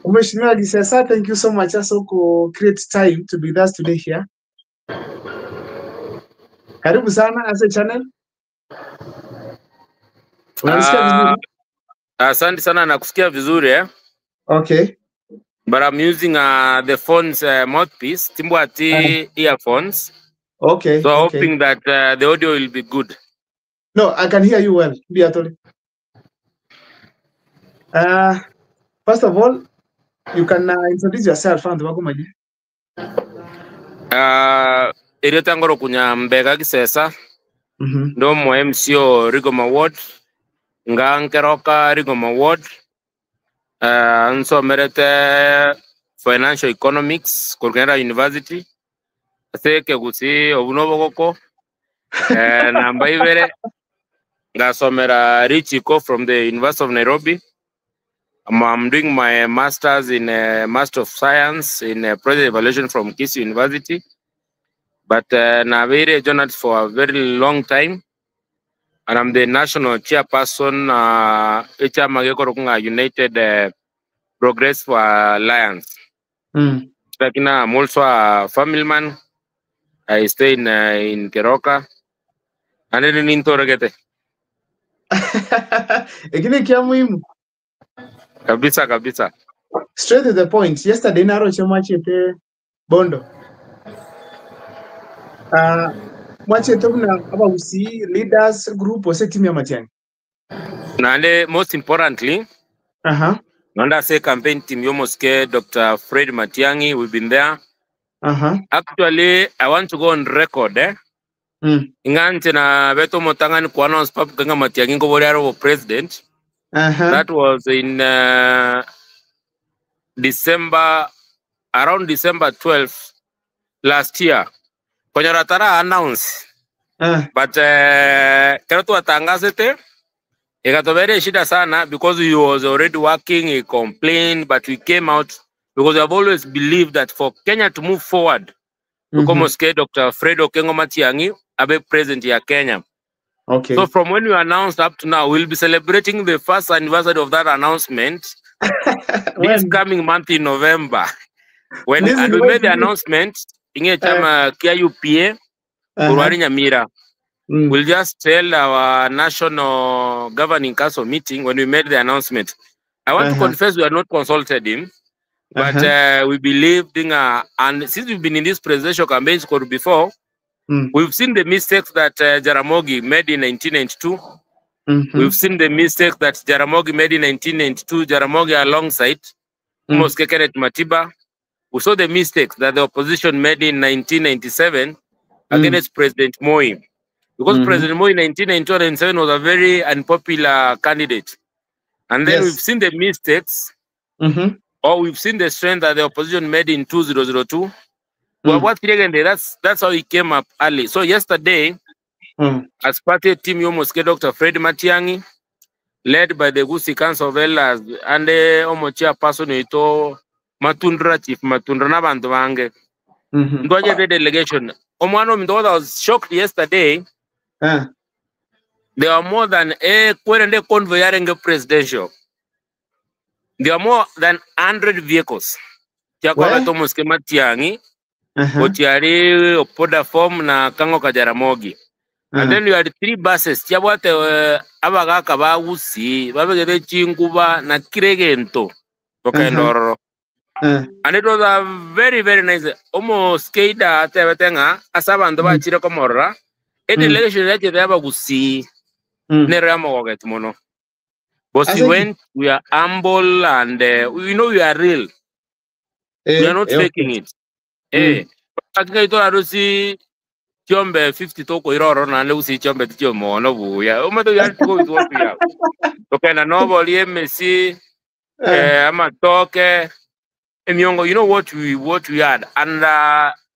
Mheshimiwa Gisesa, thank you so much ase oko create time to be with us today here. Karibu sana ase channel. Unanisikia Ah, vizuri? asante sana nakusikia vizuri eh? Okay. But I'm using the phone's mouthpiece, timbwati earphones. Okay. So okay. hoping that the audio will be good. No, I can hear you well. Biatoli. First of all, you can introduce yourself and wakumanye. Erieta ngoro kunya Mbega Gisesa, ndo mo MC o Rigoma Ward, nga nkeroka Rigoma Ward. Nsomerete Financial Economics korwa Kenyatta University. Ase ekegusi obu nobogoko. Namba ibere ngasomera Richiko from the University of Nairobi. I'm doing my master's in Master of Science in Project Evaluation from Kisii University. But nabeire journalist for a very long time. And I'm the national chairperson, echama gekoro kunga United Progress for Alliance. Lakini I'm also a family man. I stay in Keroka. And then in Toregete. Lakini kia muhimu. Kabisa kabisa. Straight to the point. Yesterday naroche mwachete Bondo. Mwachete kuna abagusi leaders group ose team ya Matiang'i. Nande most importantly, Nanda say campaign team yomoske Dr. Fred Matiang'i, we've been there. Actually, I want to go on record eh. Ingante na beto motangani ku announce pap kanga Matiang'i ngo bori aro president. That was in December, around December 12th last year. Konyora tara announce. But kero tuwatangasete ikatobere shida sana because he was already working, he complained, but we came out because we have always believed that for Kenya to move forward, mm Dr. Fred Okengo Matiang'i abe president ya Kenya. So from when we announced up to now, we'll be celebrating the first anniversary of that announcement this When? coming month in November. When This is and we going made the to be announcement inge chama kia UPA Kurwari Nyamira. We'll just tell our national governing council meeting when we made the announcement. I want to confess we had not consulted him, but we believed in, and since we've been in this presidential campaign score before, we've seen the mistakes that Jaramogi made in 1992. We've seen the mistakes that Jaramogi made in 1992, Jaramogi alongside Mosque Kenneth Matiba. We saw the mistakes that the opposition made in 1997 against President Moi. Because President Moi in 1997 was a very unpopular candidate. And then we've seen the mistakes, or we've seen the strength that the opposition made in 2002. Well, what that's how he came up early. So yesterday, as party team Yomoske Dr. Fred Matiang'i, led by the Gusii Council of Elders and the Omo chairperson ito Matundra Chief Matundra na bantu bange. Ndwaje the delegation. Omwana ominto I was shocked yesterday. There are more than a kwerende convoy yarenge presidential. There are more than 100 vehicles. Chakwa Where? Tomoske Matiang'i, Otiari, Opoda form na Kango Kajaramogi. And then you had three buses. Chabwate abagaka bagusi, babegere chinguba na kiregento. Tokendororo. And it was a very, very nice. Almost keida atebetenga asa abantu bachire komorora. E delegation yache abagusi nero yamogoget mono. But we Ase ki- went, we are humble and we know we are real. We are not faking it. Akika ito arusi chiombe 50 toko iroro na le usi chiombe ticho mono buya. Umato ya to with what we have. Okay, na nobo emesi amatoke emiongo, you know what we had and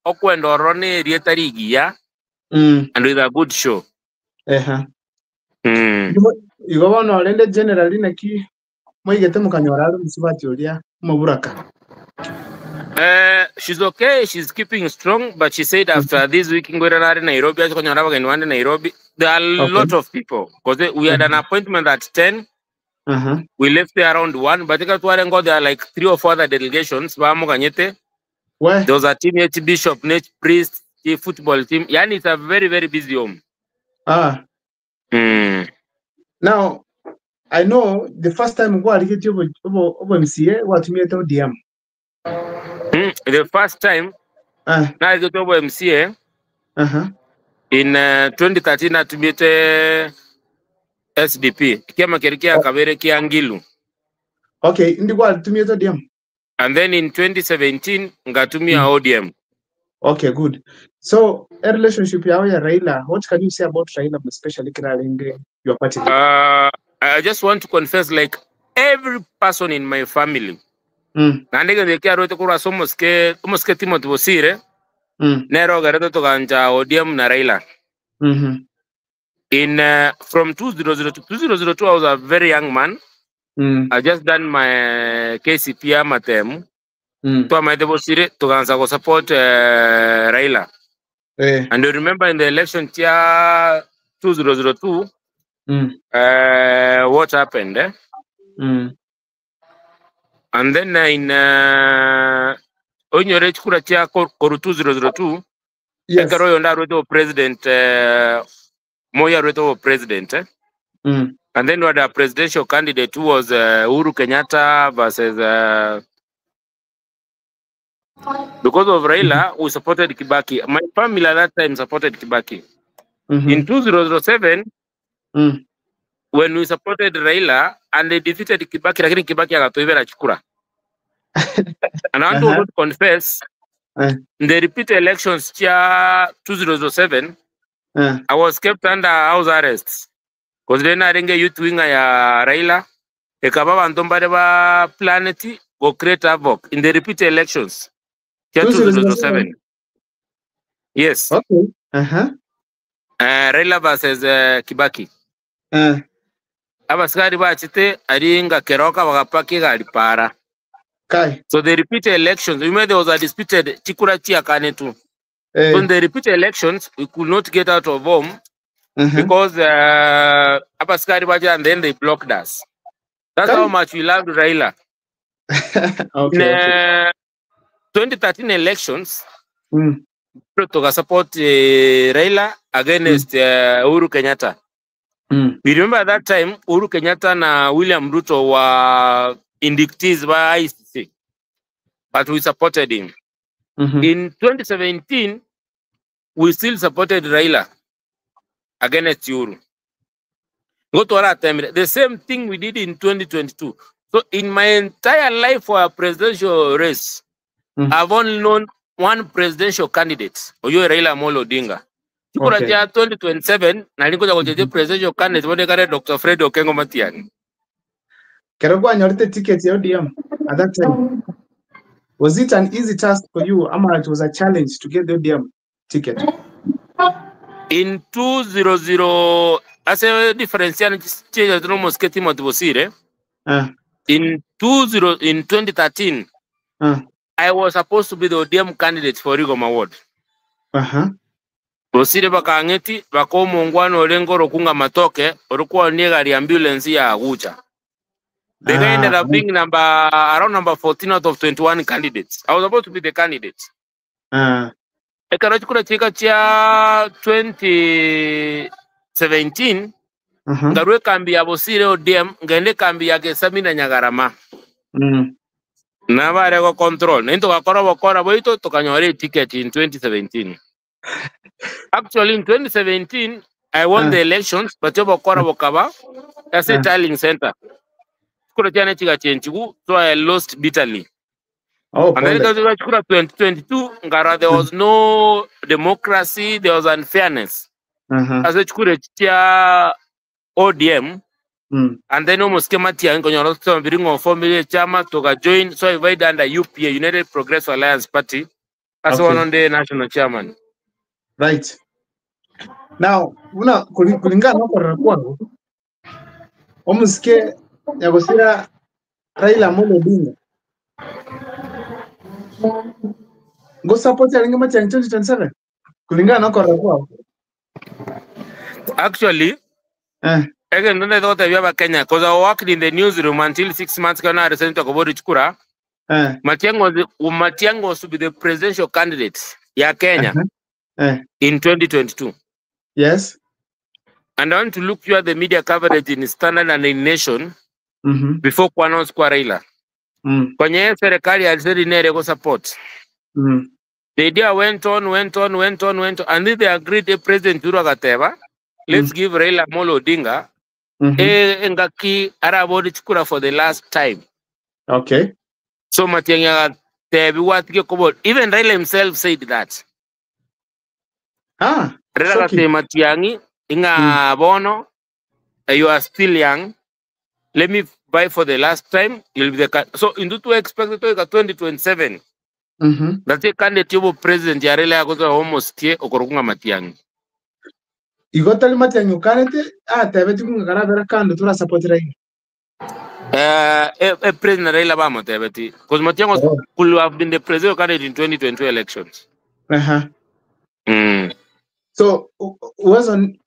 okwendo rone rieta rigiya and with a good show. Igo bono rende generally naki moigete mokanyora are omusubati oria omoburaka. She's okay. She's keeping strong, but she said after this week in Nairobi, Nairobi, there are a lot of people because we had an appointment at 10. We left there around 1, but ekero twarenge there like three or four other delegations bamoganyete. We. There was a team ye bishop, ne priest, ye football team. Yani it's a very very busy home. Now, I know the first time gwarigetie obo MCA gwatumiete ODM. The first time narigete obo MCA in 2013 natumiete SDP. Kiama keri kia kabere kia Ngilu. Okay, ndi gwatumiete ODM. And then in 2017 ngatumia ODM. Okay, good. So, a relationship yao ya Raila, what can you say about Raila, especially Kiralenge, your party? I just want to confess, like every person in my family. Naende egento eke kiarwete korwa ase omosike, omosike Timothy Bosire, nere ogerete togancha ODM na Raila. In from 2002, 2002 I was a very young man. I just done my KCPE amatemu. Twamaete Bosire tukaanza go support Raila. And you remember in the election chia 2002 what happened, eh? And then in onyore chikura chia koru 2002 ekero oyo ndarwete o president Moi arwete o president, eh? And then we had a presidential candidate who was Uhuru Kenyatta versus because of Raila, we supported Kibaki. My family at that time supported Kibaki. In 2007, when we supported Raila and they defeated Kibaki, lakini Kibaki akatoivera chikura. And I want to confess, in the repeat elections chia 2007, I was kept under house arrest. Because then arenge youth winger ya Raila, ekaba bantu mbare ba planet go create havoc in the repeat elections. Chia 2007. Yes. Okay. Raila versus Kibaki. Abasikari bachite aringa keroka bakapaki gari para. Kai. So they repeat elections. Remember there was a disputed chikura chia kane tu. When they repeat elections, we could not get out of home because abasikari bacha and then they blocked us. That's Kai. how much we loved Raila. In 2013 elections, tuka support Raila against Uhuru Kenyatta. We remember at that time Uhuru Kenyatta na William Ruto were indictees by ICC, but we supported him. In 2017, we still supported Raila against Uhuru. Go to our time. The same thing we did in 2022. So in my entire life for a presidential race, I've only known one presidential candidate, Oyo Raila Amolo Odinga. Chikura cha 2027, nalikuja kucheche presidential candidate, wone kare Dr. Fred Okengo Matiang'i. Kero gwanyorete ticket ya ODM at that time. Was it an easy task for you, ama it was a challenge to get the ODM ticket? In 200, as a difference, change the almost Timothy Bosire. In 20, in 2013, I was supposed to be the ODM candidate for Rigoma Ward. Bosire bakangeti bakomongwana olengo rokunga matoke orikuwa niegari ambulance ya Agucha. The guy ended up being around number 14 out of 21 candidates. I was about to be the candidate. Ekero chikura chika chia 2017, ngarue kambi ya Bosire ODM, ngende kambi ya Gesami na Nyagarama. Na bare go control. Nento gakora bokora boito tukanyore ticket in 2017. Actually in 2017 I won the elections, but bokora bokaba that's a tallying center. Chikura chane chika chenchigu, so I lost bitterly. Oh, And then pole. chikura 2022, ngara there was no democracy, there was unfairness. As a chikura chia ODM, and then almost came at here, and formula chama toka join, so I invited under UPA, United Progressive Alliance Party, as one on the national chairman. Right. Now, una kulingana na kwa kwangu, omusike nyagosira Raila Amolo Odinga. Go support alinge Matiang'i 2027. Kulingana na kwa kwangu. Actually, Egento ndete gotebia Abakenya, because I worked in the newsroom until 6 months ago nare senator kobori chikura. Matiang'i was to be the presidential candidate ya Kenya in 2022. And I want to look you at the media coverage in Standard and in Nation before kuannounce kwa Raila. Kwenye serikali alisema nere go support. The idea went on, went on, went on, went on, and then they agreed the President Uhuru akateba, "Let's give Raila Amolo Odinga engaki arabori chikura for the last time." So Matiang'i akatebi watige kobo. Even Raila himself said that. Ah, Raila shocking. akateba Matiang'i inga bono, you are still young. Let me buy for the last time. You'll be the so into expect to 2027. That's a candidate yobo president ya Raila yakoza almost tie okorokunga Matiang'i. Igo tari Matiang'i okanete atebe tikunga kando tura support Raila. President Raila bamotebeti because Matiang'i could have been the president candidate in 2022 elections. So was on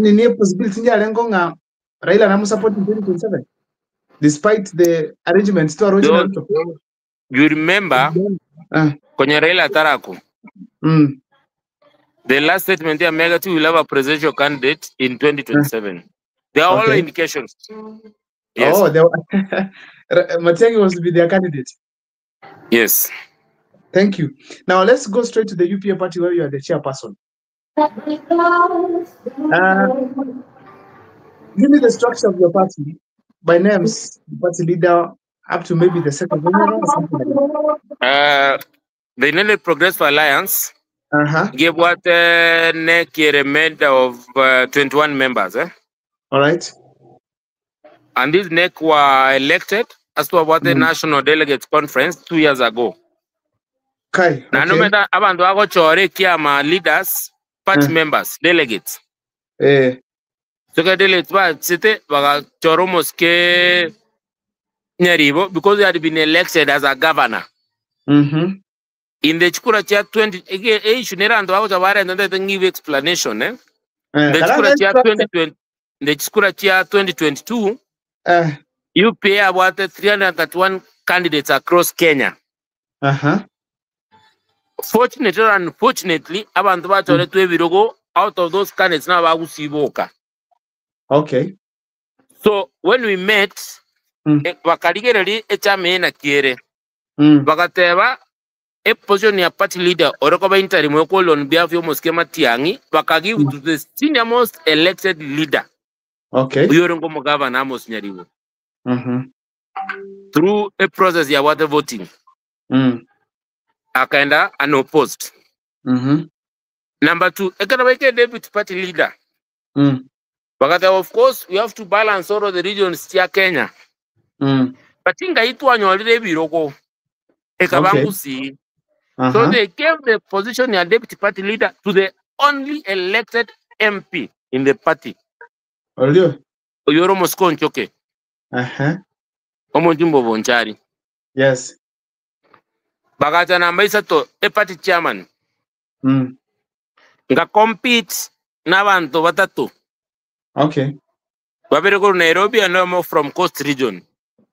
nini possibility njarengo nga Raila namu support in 2027 despite the arrangements to Arrochi na Ruto. You remember kwenye Raila Taraku the last statement here Megati will have a presidential candidate in 2027. They are all indications. Yes. Oh, Matiang'i was to be their candidate. Yes. Thank you. Now let's go straight to the UPA party where you are the chairperson. Give me the structure of your party by names, the party leader, up to maybe the secretary general or something like that. The United Progressive Alliance gave what NEC made of 21 members. Eh? All right. And these NEC were elected as to what the National Delegates Conference 2 years ago. Na no matter abantu bagochore kiama leaders, party members, delegates. So ke delegates ba sete bagachora omoske Nyaribo because he had been elected as a governor. In the chikura cha 20 ege issue nera antu bagocha barenda ndete ngive explanation, eh. The chikura Karanga cha structure. 2020, the chikura cha 2022, UPA abwate 331 candidates across Kenya. Fortunately or unfortunately, abantu bachoretwe ebirogo out of those candidates now bagusiboka. So when we met, bakarigereria echama ena kiere bagateba a position ya party leader orokoba interim call on behalf of Mosque Matiang'i bakagive to the senior most elected leader uyo ngo mugavana Amos Nyaribo through a process ya water voting akaenda unopposed. Number two, ekana baike deputy party leader bakateba, of course we have to balance all of the regions ya Kenya, but ingaitwanyorire ebirogo ekabangusi. So they gave the position ya deputy party leader to the only elected MP in the party. Olio. Oyoro Moscow Nchoke, omojumbo Bonchari. Bagacha namba isato, e party chairman. Nga compete n'abantu batatu. Babere ko Nairobi and no from Coast Region.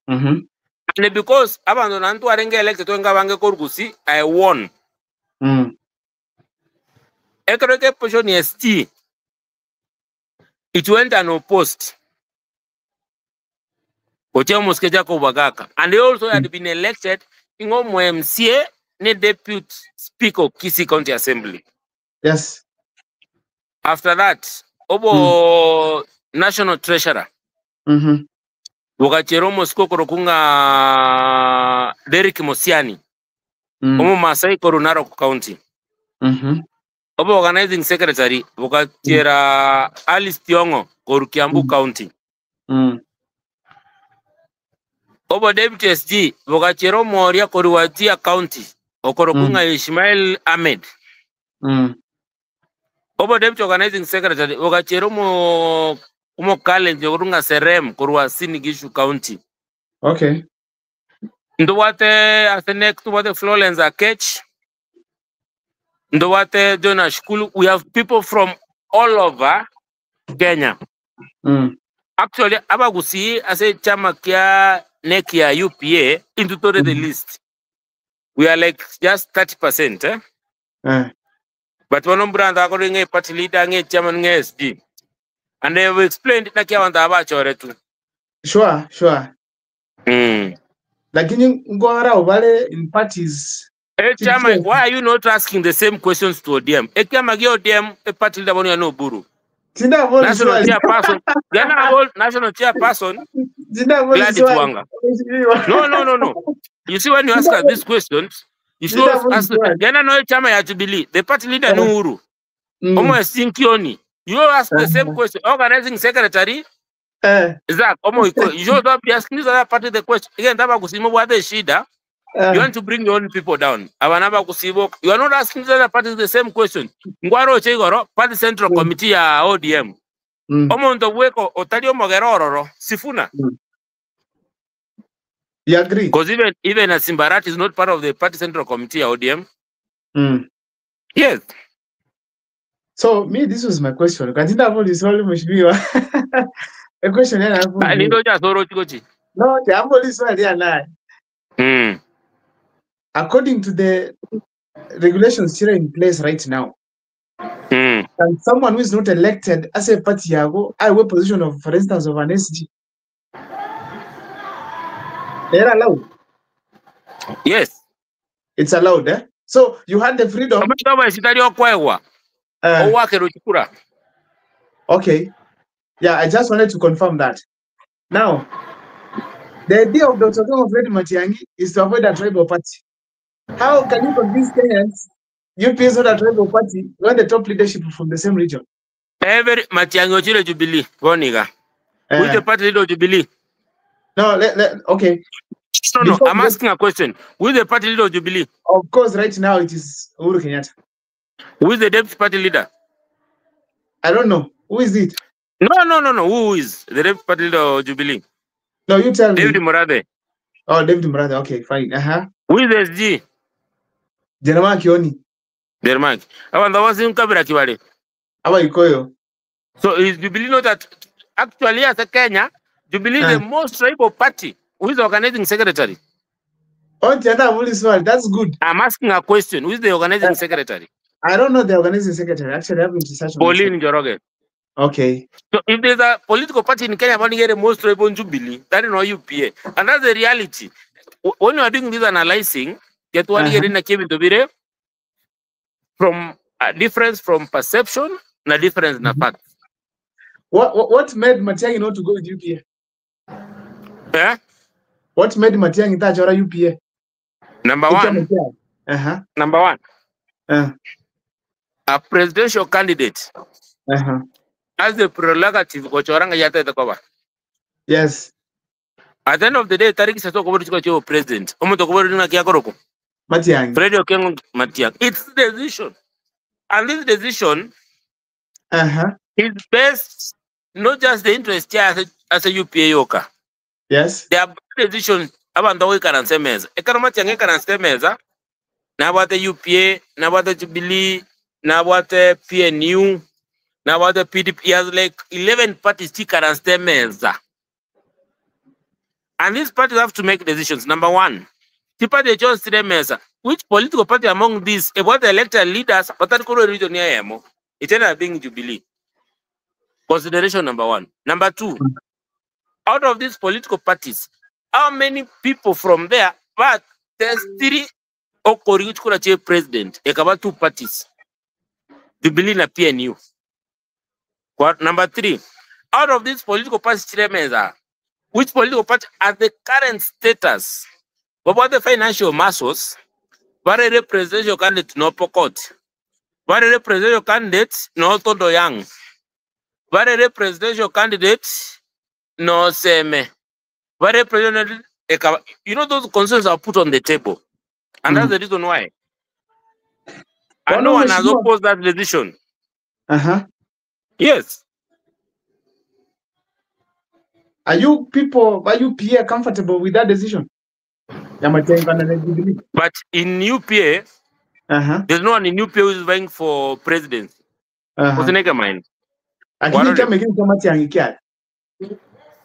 And because abantu nantu arenge elected nga bange korugusi, I won. Ekero ke position ST, it went unopposed. Ochieng Mosque Jacob Bagaka. And he also had been elected ingo MCA ne deputy speaker of Kisii County Assembly. After that, obo national treasurer bugachera omosiko korokunga Derek Mosiani, omo Masai koru Narok County. Obo organizing secretary bugachera Alice Tiongo koru Kiambu County. Obo deputy SG bugachera omoria koru Wajir County okorokunga Ismail Ahmed. Obo deputy organizing secretary bugachera omo omo Kalenjin okorunga Serem koru Uasin Gishu County. Ndobwate Asenek, tubwate Florence Akech, ndobwate Jonas Shukulu. We have people from all over Kenya. Actually, abagusii ase echama kia NEC ya UPA, intwe tore the least. We are like just 30%, eh? But bono mbura ndakore ng'e party leader, ng'e chairman, ng'e SG. And they have explained naki abanto aba bachoretwe. Sure. Lakini ngora ubale in parties. Echama, why are you not asking the same questions to ODM? Ekiama gia ODM, a party leader bono ya Oburu. Tinda boli National swali. chairperson. Yana bol national chairperson. Tinda boli Gladys swali. Wanga. No, no, no, no. You see, when you ask us these questions, you should Tinda also boli ask swali. Yana no chama ya Jubilee. The party leader ni Uhuru. Omo Sinkioni. You ask the same question. Organizing secretary Zach, Omo Iko. You should not be asking this other party the question. Again, taba kusimo what the shida. You want to bring your own people down. Abanaba kusibo. You are not asking the other parties the same question. Ngwaro chegoro, party central committee ya ODM. Omonto bweko otari omogero ororo sifuna. You agree? Because even a Simbarat is not part of the party central committee ya ODM. Yes. So me, this was my question. Katinda boli swali mheshimiwa. A question yana hapo. Nindo cha soro chikochi. No, jambo swali ya naye. According to the regulations still in place right now, and someone who is not elected as a party yago, I will position of, for instance, of an SG. They're allowed. Yes. It's allowed, eh? So you had the freedom. Kama sitari okwewa. Owake rochikura. Okay. Yeah, I just wanted to confirm that. Now, the idea of Dr. Okengo Fred Matiang'i is to avoid a tribal party. How can you convince Kenyans UPA is not a tribal party when the top leadership is from the same region? Every Matiang'i ochire Jubilee, Boniga. Who is the party leader of Jubilee? No, okay. No, no, I'm asking a question. Who is the party leader of Jubilee? Of course, right now it is Uhuru Kenyatta. Who is the deputy party leader? I don't know. Who is it? No, no, no, no. Who is the deputy party leader of Jubilee? No, you tell me. David Murathe. Oh, David Murathe. Okay, fine. Who is the SG? Jeremiah Kioni. Jeremiah. Abantu wasi Kabila Kibale. Aba Ikoyo. So is Jubilee not that actually as a Kenya, Jubilee is the most tribal party. Who is the organizing secretary? Oh, that's good. I'm asking a question. Who is the organizing secretary? I don't know the organizing secretary. Actually, I haven't researched on Pauline Njoroge. Okay. So if there's a political party in Kenya running the most tribal Jubilee, that is not UPA. And that's the reality. When you are doing this analyzing, get one year in a Kevin Tobire from a difference from perception and a difference in a fact. What made Matiang'i not to go with UPA? Eh? What made Matiang'i tachora UPA? Number one. Number one. A presidential candidate has the prerogative kochoranga yatete koba. Yes. At the end of the day, Tariki Sato kobo chiko president. Omo to kobo na kiakoroko. Matiang'i. Fred Okengo Matiang'i. It's the decision. And this decision is based not just the interest here as a UPA yoka. Yes. There are decisions abantu oikaranse meza. Ekero Matiang'i ekaranse meza, nabwate UPA, nabwate Jubilee, nabwate PNU, nabwate PDP. He has like 11 parties chikaranse meza. And these parties have to make decisions. Number one, the party chose three meza. Which political party among these, about the elected leaders, but that could region here, it ended up being Jubilee. Consideration number one. Number two, out of these political parties, how many people from there, but there's three Okori president, about two parties, Jubilee and PNU. Number three, out of these political parties, which political party at the current status, about the financial muscles, very presidential candidate no Pokot, very presidential candidate no Todo Young, very presidential candidate no Seme, very presidential, you know, those concerns are put on the table, and that's the reason why. And no one has opposed that decision. Yes. Are you people, are you PA comfortable with that decision? But in UPA, there's no one in UPA who is vying for presidency. What's the mind? Lakini Warorire? Chama ekio chama Matiang'i kiare.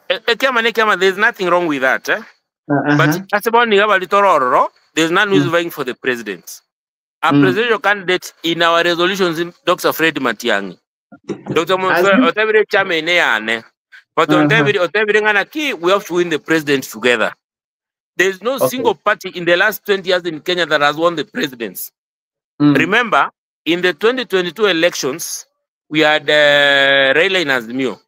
Ekiama na ekiama, there is nothing wrong with that, eh? But ase bono niga bari tore ororo, there is none who is vying for the president. A presidential candidate in our resolutions, Dr. Fred Matiang'i. Dr. As Moswe, otebire chama ene yane. But otebire, otebire ng'a naki, we have to win the president together. There is no single party in the last 20 years in Kenya that has won the presidency. Remember, in the 2022 elections, we had Raila in Azimio.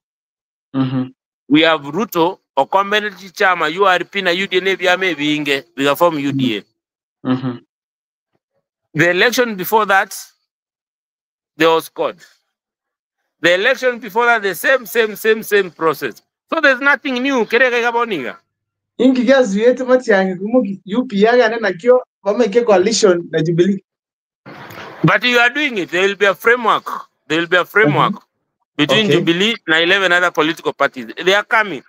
We have Ruto, okombene chama URP na UDA ebiama ebinge, bigaform UDA. The election before that, there was CORD. The election before that, the same, same, same, same process. So there's nothing new. Kereka ikaboniga. Inki giasuete Matiang'i kumuki UPA gane nakio bameke coalition na Jubilee. But you are doing it. There will be a framework. There will be a framework between Jubilee and 11 other political parties. They are coming.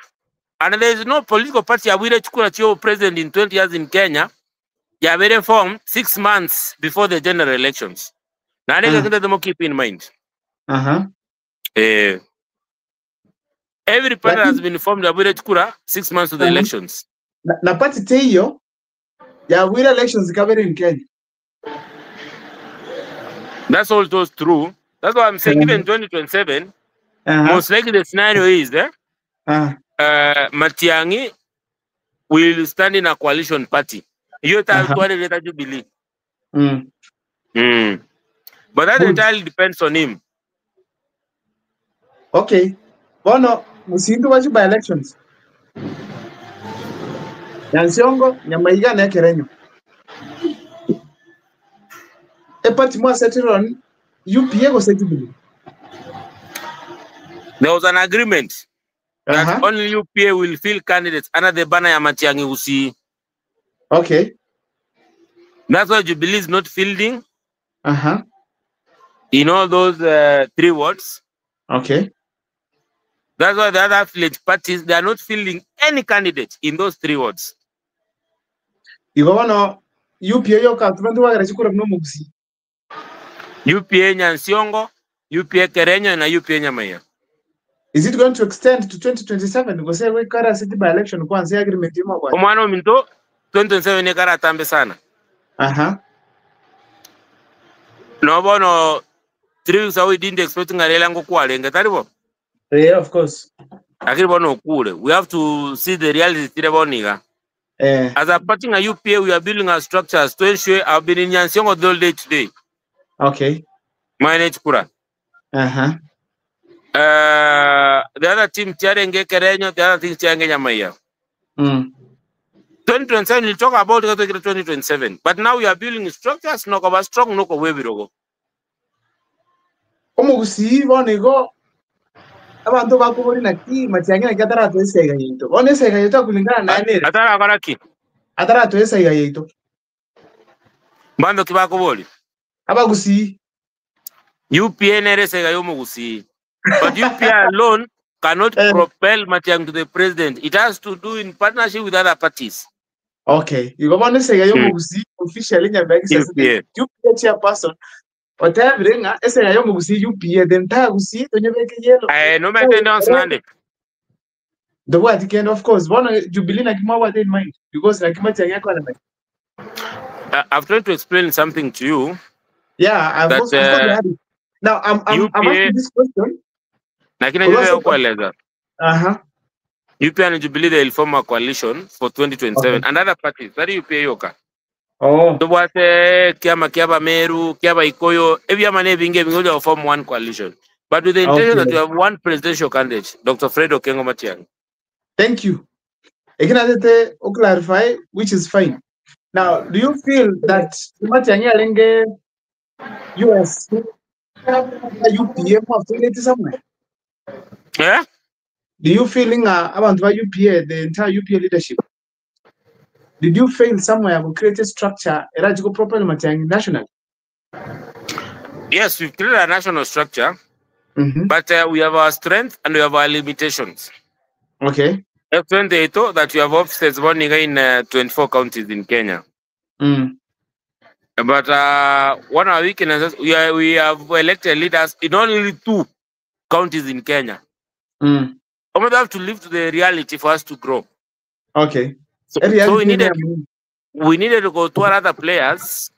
And there is no political party yabwire chikura chio president in 20 years in Kenya. Yabere formed 6 months before the general elections. Na uh -huh. Keep in mind. Every party has been formed yabwire chikura 6 months to the elections. Na party te hiyo yabwire elections kabere in Kenya. That's all those true. That's why I'm saying even 2027, most likely the scenario is Matiang'i will stand in a coalition party. Hiyo uh Jubilee. But that entirely depends on him. Okay. Bono musindu wachu by elections. Nyansiongo, Nyamaiga na Kerenyo. E party mwa settle on UPA gose Jubilee. There was an agreement that only UPA will field candidates under the banner ya Matiang'i Usi. That's why Jubilee is not fielding in all those three wards. That's why the other affiliate parties, they are not fielding any candidate in those three wards. Igo bono UPA yoka tubantu bagera chikura no mugusi. UPA Nyansiongo, UPA Kerenyo na UPA Nyamaiya. Is it going to extend to 2027? Gose we kara city by election kwanza agreement yimo kwa. Omwana ominto 2027 ekara atambe sana. No bono 3 weeks ago we didn't expect ng'a Raila ngokwarenge tari bo? Yeah, of course. Lakini bono okure. We have to see the reality tire boniga. As a party nga UPA, we are building our structures to ensure. I've been in Nyansiongo the whole day today. Manage kura. The other team tiarenge Kerenyo, the other team tiarenge Nyamaiya. 2027 we'll talk about it 2027. But now we are building structures no cover strong no ko Omogusi bono igo abantu bakubori naki Matiang'i naki ataratoa esaiga yaito. Bono esaiga yaito akulingana naye nere. Atara karaki. Ataratoa esaiga yaito. Bando kibakobori. Abagusi. UPA nere sega yomugusi. But UPA alone cannot propel Matiang'i to the president. It has to do in partnership with other parties. Okay. Igo bono esaiga yomogusi officially Nyambeki UPA. UPA chairperson otebire ng'a esaiga yomogusi UPA the entire Gusii tonyebeke yellow. No matter nande. The word can of course bono Jubilee naki mwabwate in mind because naki Matiang'i akwana. I've tried to explain something to you Yeah, I've that also, of course had it. Now I'm UPA asking this question. Lakini Because najua kueleza. UPA and Jubilee, they will form a coalition for 2027 and other parties. That UPA yoka. Tobwate kiama kiaba Meru, kiaba Ikoyo, ebyama nebinge bingoja form one coalition. But with the intention that we have one presidential candidate, Dr. Fred Okengo Matiang'i. Thank you. Ekinatete clarify, which is fine. Now, do you feel that Matiang'i arenge US UPA affiliate somewhere? Eh? Do you feel abantu ba UPA, the entire UPA leadership, did you fail somewhere to create a structure erajiko properly Matiang'i nationally? Yes, we've created a national structure, but we have our strength and we have our limitations. Strength yetu that we have offices running in 24 counties in Kenya. But one of our weaknesses, we have elected leaders in only two counties in Kenya. We have to live to the reality for us to grow. Okay. So, A so we reality needed we needed to go to other players.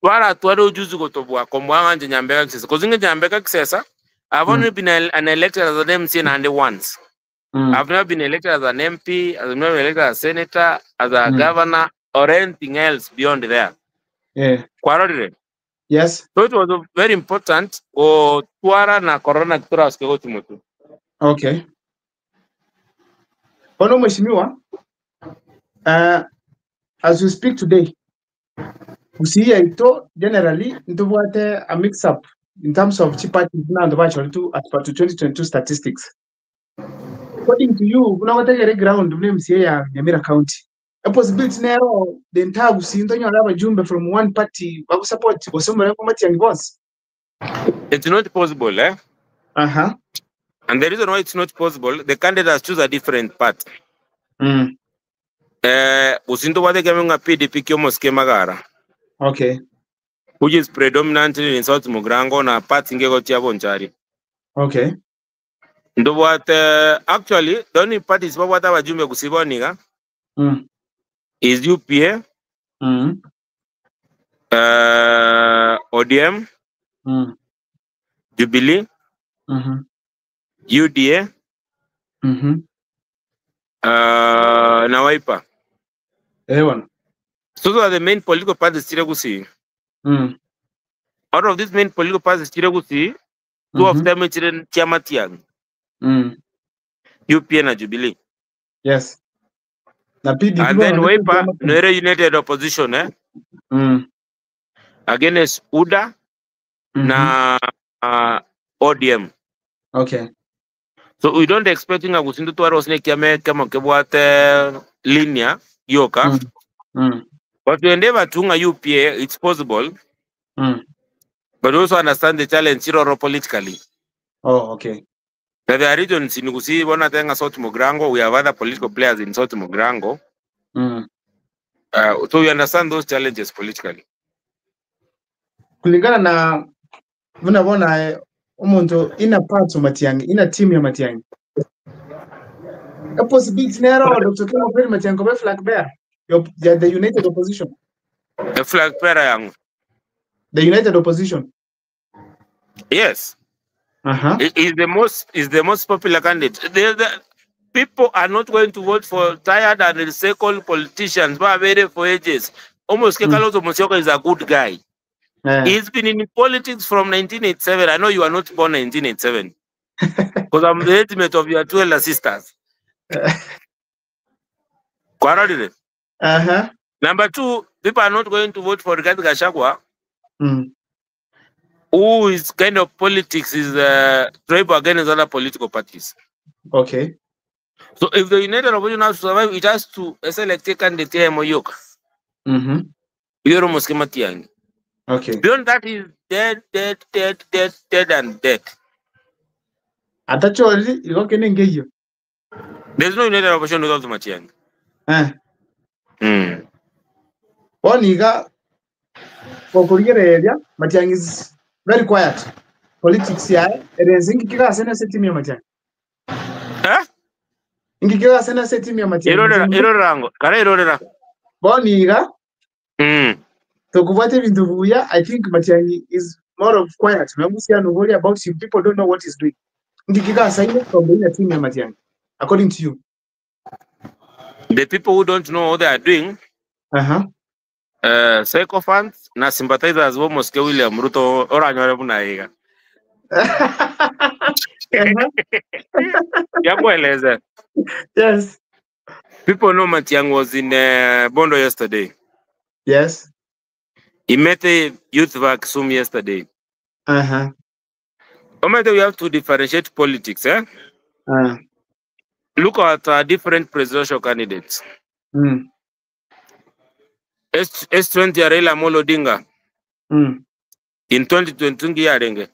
Twara tware ujuzi gotobwa komwanga nje Nyambeka Kisesa. Because nje Nyambeka Kisesa, I've only been an elected as an MCA and once. I've never been elected as an MP, I've never been elected as a senator, as a governor, or anything else beyond there. Kwarorire. Yes. So it was very important gotwara na corona kitura asike tumutu. Okay. Bono mheshimiwa, as we speak today, Gusii yaito generally ntobwate a mix up in terms of chiparties buna abanto bachoretwe as per to 2022 statistics. According to you, buna ogotegera eground buna MCA ya Nyamira County, a possibility nero the entire Gusii ntonyore abajumbe from one party bagosupport gose omorengo Matiang'i bonsi? It's not possible, eh? Aha. And the reason why it's not possible, the candidates choose a different path. Gusii ntobwate kiambe ng'a PDP kiomosike Magara. Which is predominantly in South Mugirango na parts inge gochia Bonchari. Ntobwate actually the only parties babwate abajumbe Gusii boniga is UPA, ODM, Jubilee, UDA, na Wiper. Eh, bwana. So those are the main political parties chire Gusii. Out of these main political parties chire Gusii, two of them chire chia Matiang'i. UPA na Jubilee. Yes. Na PDP And then bwana, Wiper no united opposition eh against UDA na ODM. So we don't expect nga Gusii ntotware osine kiame kemo kebwate linear yoka. But we endeavor to nga UPA, it's possible. But we also understand the challenge chiroro politically. Oh, okay. That there are regions in Gusii, bona tenga South Mugirango, we have other political players in South Mugirango. So we understand those challenges politically. Kulingana na vunavona omuntu ina parts of Matiang'i, ina team ya Matiang'i. A possibility nero Dr. Okengo Fred Matiang'i kobe flag bearer. The united opposition. The flag bearer yangu. The united opposition. Yes. He is the most popular candidate. The people are not going to vote for tired and recycled politicians who are waiting for ages. Almost Kalonzo Musyoka is a good guy. He's been in politics from 1987. I know you are not born 1987. Because I'm the estimate of your two elder sisters. Kwarorire. Number two, people are not going to vote for Rigathi Gachagua, who is kind of politics is tribal against other political parties. So if the United Opposition has to survive, it has to select a candidate here, Moyoka. Yoro Mosque Matiang'i. Beyond that is dead, dead, dead, dead, dead, and dead. Atachori, igoke nengeyo. There's no United Opposition without Matiang'i. Boniga kokurigereria Matiang'i is very quiet. Politics ya erezi ngikira sena se team ya Matiang'i. Eh? Ngikira sena se team ya Matiang'i. Irorera, irorera ngo. Kare irorera. Boniga. Tokubwate bintu buya, I think Matiang'i is more of quiet. Namusia no worry about him. People don't know what he's doing. Ngikira sena from the team ya Matiang'i. According to you. The people who don't know what they are doing, sycophants na sympathizers wa Mosque William Ruto oranyore bunaiga. Yakueleze. Yes. People know Matiang'i was in Bondo yesterday. Yes. He met the youth of Kisumu yesterday. Omete, we have to differentiate politics, eh? Look at different presidential candidates. S20 ya Raila Amolo Odinga. In 2022 yarenge.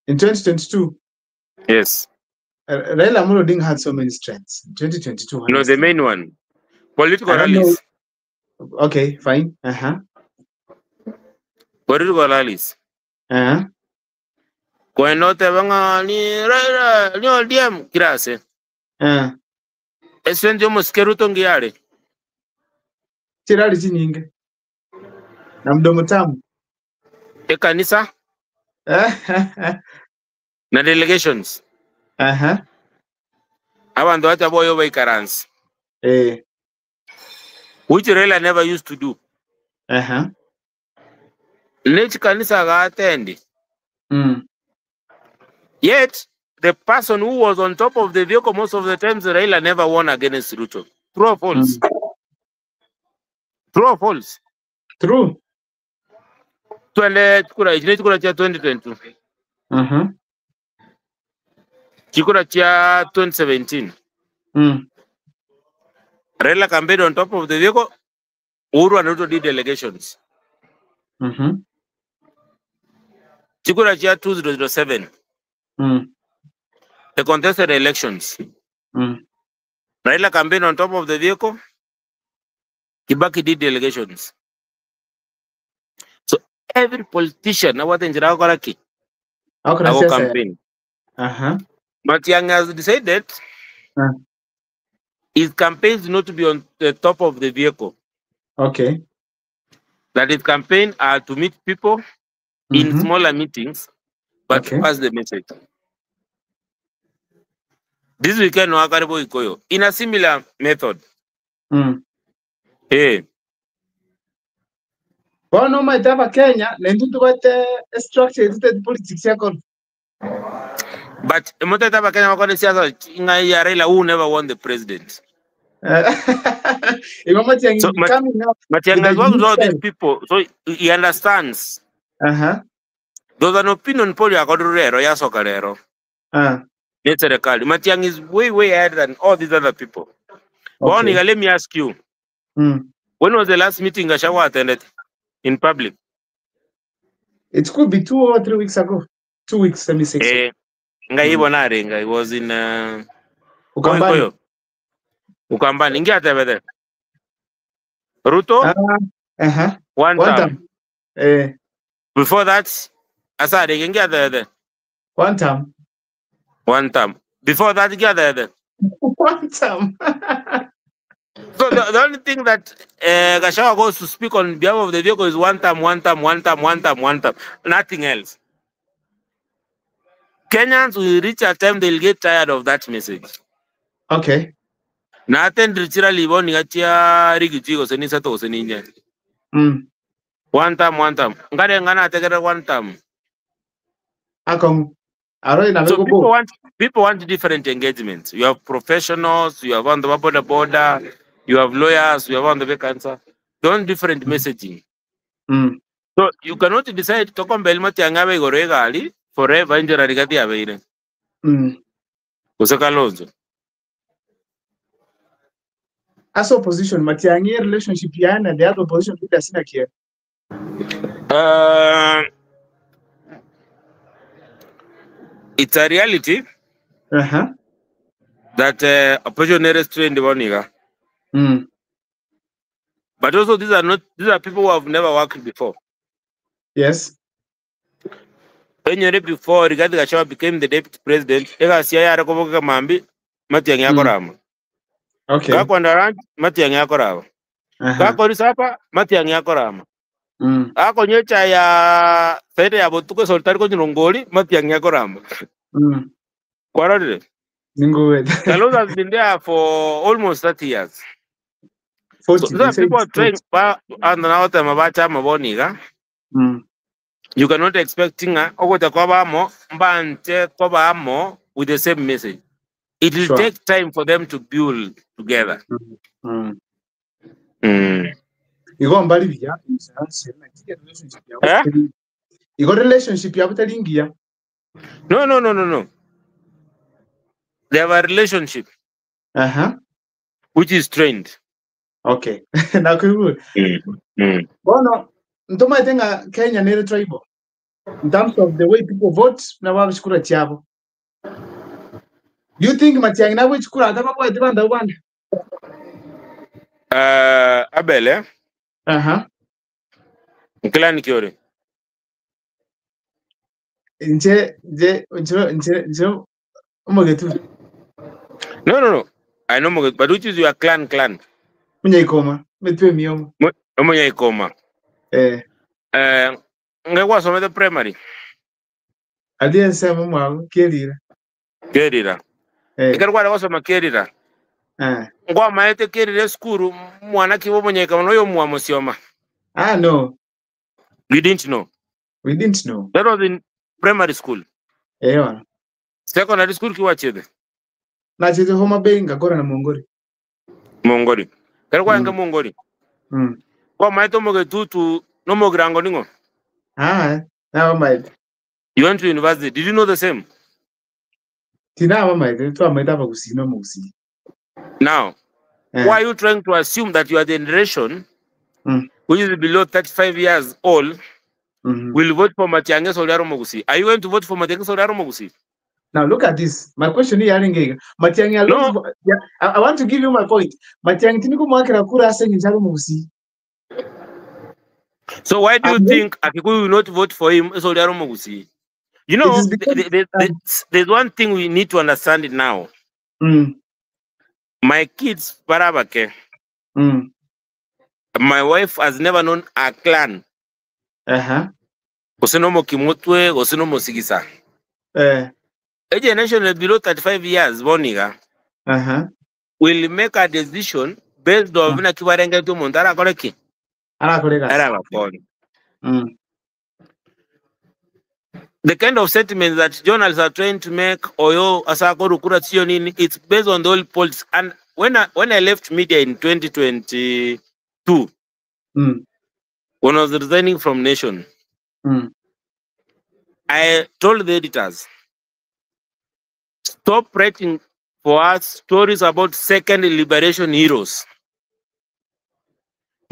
In 2022? Yes. Raila Amolo Odinga had so many strengths. In 2022. No, the main one. Political I don't know. rallies. Okay, fine. Political rallies. Kwenda otebe ng'a ni Raila ni ODM kira ase. Eh. Esenti omosike Ruto ngiya are. Chirari chinyinge. Na mdomo tamu. Ekanisa na delegations. Aha. Abanto bacha boyo baikaranse. Eh. Which Raila never used to do. Aha. Ne chikanisa aga-attend. Yet, the person who was on top of the vehicle most of the times, Raila never won against Ruto. True or false? True or false? True. Twende chikura ichi nechikura chia 2022. Chikura chia 2017. Raila campaigned on top of the vehicle. Uhuru and Ruto did delegations. Chikura chia 2007. The contested elections. Raila campaigned on top of the vehicle. Kibaki did delegations. So every politician, now what in Koraki, Akora our siasa. campaign. Matiang'i has decided his campaigns not to be on the top of the vehicle. That his campaign are to meet people in smaller meetings, but to pass the message. This weekend, Wakaribo Ikoyo, in a similar method. Hey. Bono maite aba Kenya nentu tubate structure etute politics yako. But moteta ba Kenya wakone siasa ngai ya Raila who never won the president. Igo Matiang'i So coming up Matiang'i with a has worked with unique all these style. people, so he understands. There's an opinion poll ya kodurero ya soka lero. Ni serikali. Matiang'i is way way ahead than all these other people. Okay. Let me ask you. When was the last meeting Gachagua attended in public? It could be 2 or 3 weeks ago. 2 weeks, let me say. Eh, ngai ibona arenga. He was in Ukambani. Koyo. Ukambani. Ingia atebede. Ruto? One One term. term. Eh. Before that, Asare, ingia atebede. One term. One term. Before that, ingia atebede. One term. So the only thing that Gachagua goes to speak on behalf of the vehicle is one term, one term, one term, one term, one term. Nothing else. Kenyans will reach a time they'll get tired of that message. Nothing literally born ngatia rigiji go seni sato seni nye. One term, one term. Ngare ngana tegere one term. Akong. Aro ina So bego people bo. want people want different engagements. You have professionals, you have on the border border, you have lawyers, you have on the cancer. They want different messaging. So you cannot decide to come Matiang'i abe igoro egali forever injera rigati abeire. Gose Kalonzo. As opposition, Matiang'i relationship yana and the other opposition leaders in here. It's a reality that opposition is trained Boniga. But also these are not, these are people who have never worked before. When you before Rigathi Gachagua became the deputy president, ega siaya arakoboka mambi Matiang'i akorama. Gakwanda ranch Matiang'i akorama. Gakorisapa Matiang'i akorama. Akonyecha ya sede ya botuko soltari ko nyirongoli Matiang'i akorama. Kwarorire. Ninguwe. Kalonzo has been there for almost 30 years. 40, So these are they say people it's trying 40. ba and now them abacha maboniga. You cannot expect nga ogocha kwabamo mbante kwabamo with the same message. It will take time for them to build together. Igo mbali bya relationship ya Igo relationship ya butalingia. No, no, no, no, no. They have a relationship. Which is trained. Okay. Nakuibu. Bono, ntoma tenga Kenya nere tribal. In terms of the way people vote, na wabishukura chiabo. Do you think Matiang'i na wichukura ataba kwa tibanda ubanda? Abel, eh? Nkilani Kiore. Inche nche nche nche nche omogetu. No, no, no. I know Mogetu, but which is your clan clan? Munyaikoma, metwe emiomo. Omonyaikoma. Eh. Eh, ngegwasomete primary? Aria ensemo mwabo Kerira. Kerira. Eh. Ekero kware gosoma Kerira. Eh. Ngwamaete Kerira esukuru mwana ki bw'omonyaikoma noyo omwa Mosioma. Ah no. You didn't know. We didn't know. That was in primary school. Eh bono. Secondary school ki wachete? Nachete Homa Bay ngakora na Mongori. Mongori. Kero kwarenge Mongori. Kwamaete omogetutu nomogirango ning'o? Ah, nabamaete. You went to university. Did you know the same? Tinabamaete, twamaete abagusii na omogusii. Now, why are you trying to assume that your generation, which is below 35 years old, will vote for Matiang'i Soliaro Mogusi? Are you going to vote for Matiang'i Soliaro Mogusi? Now look at this. My question is yarenge. Matiang'i alone. No. Yeah, I want to give you my point. Matiang'i tiniko mwakira kura ase njalo Mogusi. So why do you And then think Akikuyu will not vote for him Soliaro Mogusi? You It know, is because, there's one thing we need to understand it now. My kids, Barabake, my wife has never known a clan. Gose no Mokimotwe, gose no Mosigisa. A generation below 35 years, Boniga, will make a decision based on mm. Kibarenge to Montara Koreki. Arakoreka. Arabakon. The kind of sentiments that journalists are trying to make, Oyo, Asako, Rukura, Sionini, it's based on the old politics. And when I left media in 2022, when I was resigning from Nation, I told the editors, stop writing for us stories about second liberation heroes.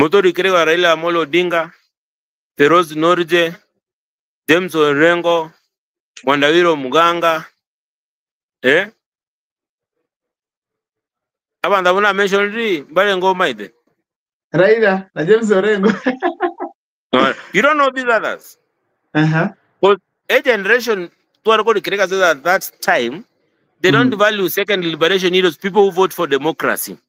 Motori Kirega, Raila Amolo Odinga, Feroz Norje, James Orengo, Mwandawiro Muganga, eh? Abanda buna mention ri mbale ngoma ide. Raila na James Orengo. No, you don't know these others. But a generation tuariko Kirega says at that time they don't value second liberation heroes, people who vote for democracy.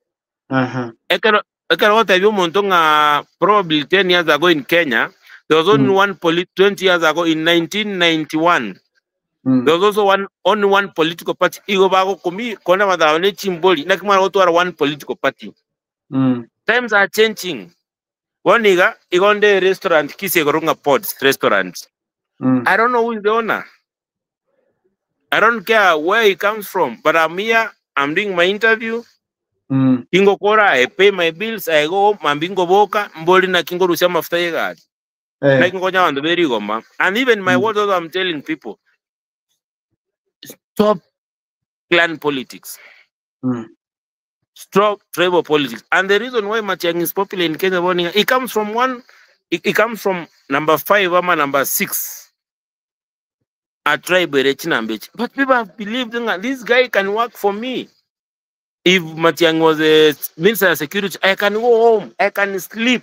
Ekero whatever omonto probably 10 years ago in Kenya, there was only one 20 years ago in 1991. There was also only one political party. Igo bago kumi kona madhaone chimboli na kimara watu one political party. Times are changing. One nigga igonde restaurant kisi gorunga pods restaurant. I don't know who is the owner. I don't care where he comes from, but I'm here. I'm doing my interview. Ingo kora, I pay my bills. I go home. Mambingo boka mboli na kingo rusia mafuta yegari. Like ngoja wandu beri goma. And even my words, also I'm telling people, stop clan politics. Stop tribal politics. And the reason why Matiang'i is popular in Kenya, it comes from one, it comes from number 5 ama number 6. A tribe. But people have believed that this guy can work for me. If Matiang'i was a minister of security, I can go home, I can sleep.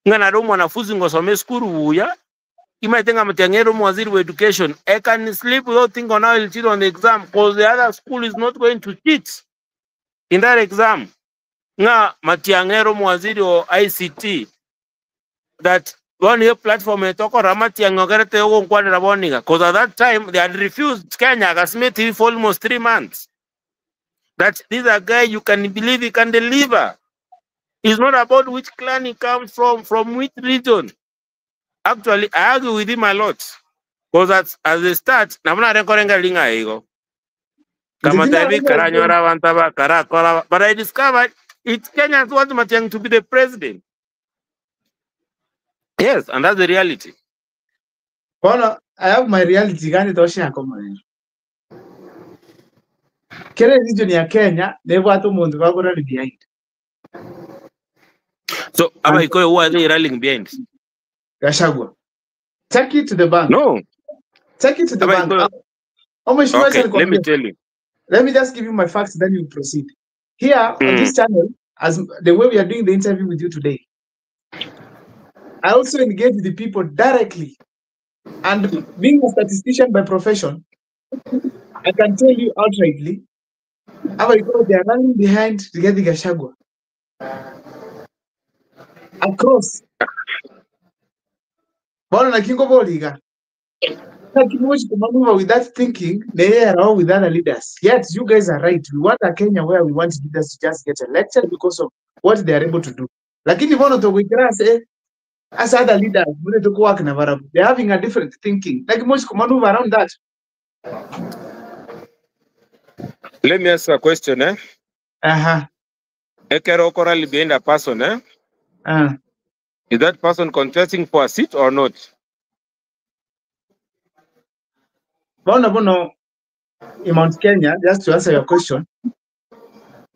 Ngana ro mwanafunzi ngosome skuru uya. Imaitenga Matiang'i ro mwaziri wa education. I can sleep without thinking on how I'll cheat on the exam, because the other school is not going to cheat in that exam. Nga Matiang'i ro mwaziri wa ICT, that one year platform etoko Matiang'i ogerete yogo nkwanera boniga, because at that time they had refused Kenya Kasmith for almost 3 months. That this is a guy you can believe he can deliver. It's not about which clan he comes from which region. Actually, I argue with him a lot. Because at the start, namna rekorenga linga ego. Kama tabi karanyora wantaba karakora. But I discovered it's Kenyans want Matiang'i to be the president. Yes, and that's the reality. Well, I have my reality. Gani tosha yako maneno. Kere region ya Kenya, they want to move the rally behind. So, aba ikoyo who are they rallying behind? Gachagua. Take it to the bank. No. Take it to the Aba bank. ikoyo. Oh, Okay, let me tell you. Let me just give you my facts, then you proceed. Here on this channel, as the way we are doing the interview with you today, I also engage with the people directly. And being a statistician by profession, I can tell you outrightly, Abaikoyo, they are running behind Rigathi Gachagua. Across. Bono naki nkobori iga, naki mochi komaneuver with that thinking, neye arao with other leaders. Yet you guys are right. We want a Kenya where we want leaders to just get elected because of what they are able to do. Lakini bono togoikera ase ase other leaders buna tokowork na barabwo. They are having a different thinking. Naki mochi komaneuver around that? Let me ask a question, eh? Aha. Ekero oko rally behind a person, eh? Is that person contesting for a seat or not? Bono bono in Mount Kenya, just to answer your question,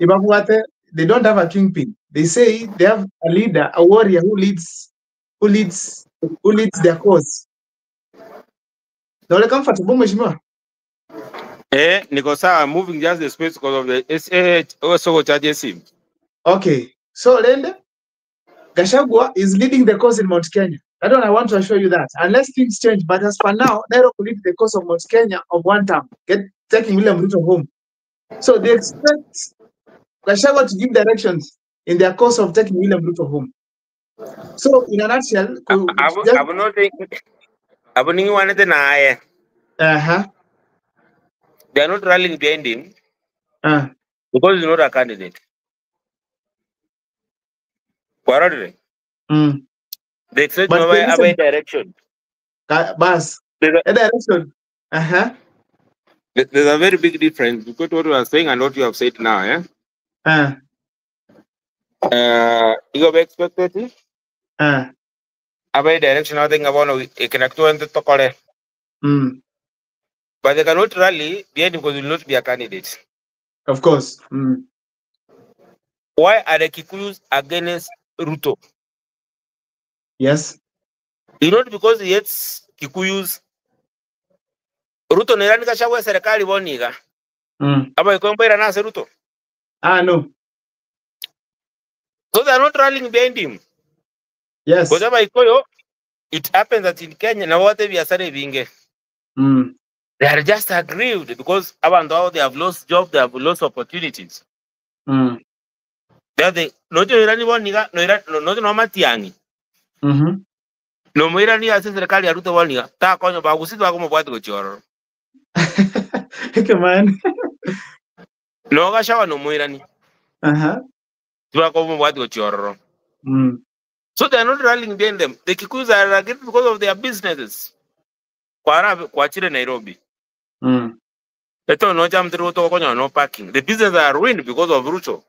ibabwate, they don't have a kingpin. They say they have a leader, a warrior who leads, who leads, who leads their cause. Nole comfortable, mheshimiwa? Eh, niko sawa, I'm moving just the space because of the SH also charges him. Okay. So Lende, Gachagua is leading the cause in Mount Kenya. That one I want to assure you that. Unless things change, but as for now, Nairobi will lead the cause of Mount Kenya of one term, get taking William Ruto home. So they expect Gachagua to give directions in their course of taking William Ruto home. So in a nutshell, just Abu ningi wanete na aye. They are not rallying behind him because he's not a candidate. Kwarorire. They expect But him there is a a direction. Bas. There's A direction. A very big difference between what you are saying and what you have said now. Eh? You have expected a direction. I think about it can actually tokore. But they cannot rally behind him because he will not be a candidate. Of course. Why are the Kikuyus against Ruto? Yes. It's not because he hates Kikuyus. Ruto ni nani kashagwa serikali boniga? Aba ikomba ira nase Ruto. No. So they are not rallying behind him. Yes. Because aba ikoyo, it happens that in Kenya na wote biashara binge. They are just aggrieved because abantu they have lost jobs, they have lost opportunities. They are the no no irani boniga, no irani no no matiangi. No moirani ase serikali ya Ruto boniga. Ta konyo bagusitu bako mobwati gochiororo. Okay, man. No gashawa no moirani. Tibako mobwati gochiororo. So they are not rallying behind them. The Kikuyus are aggrieved because of their businesses. Kwa kwa chile Nairobi. Eto no jam Ruto konyo no parking. The businesses are ruined because of Ruto.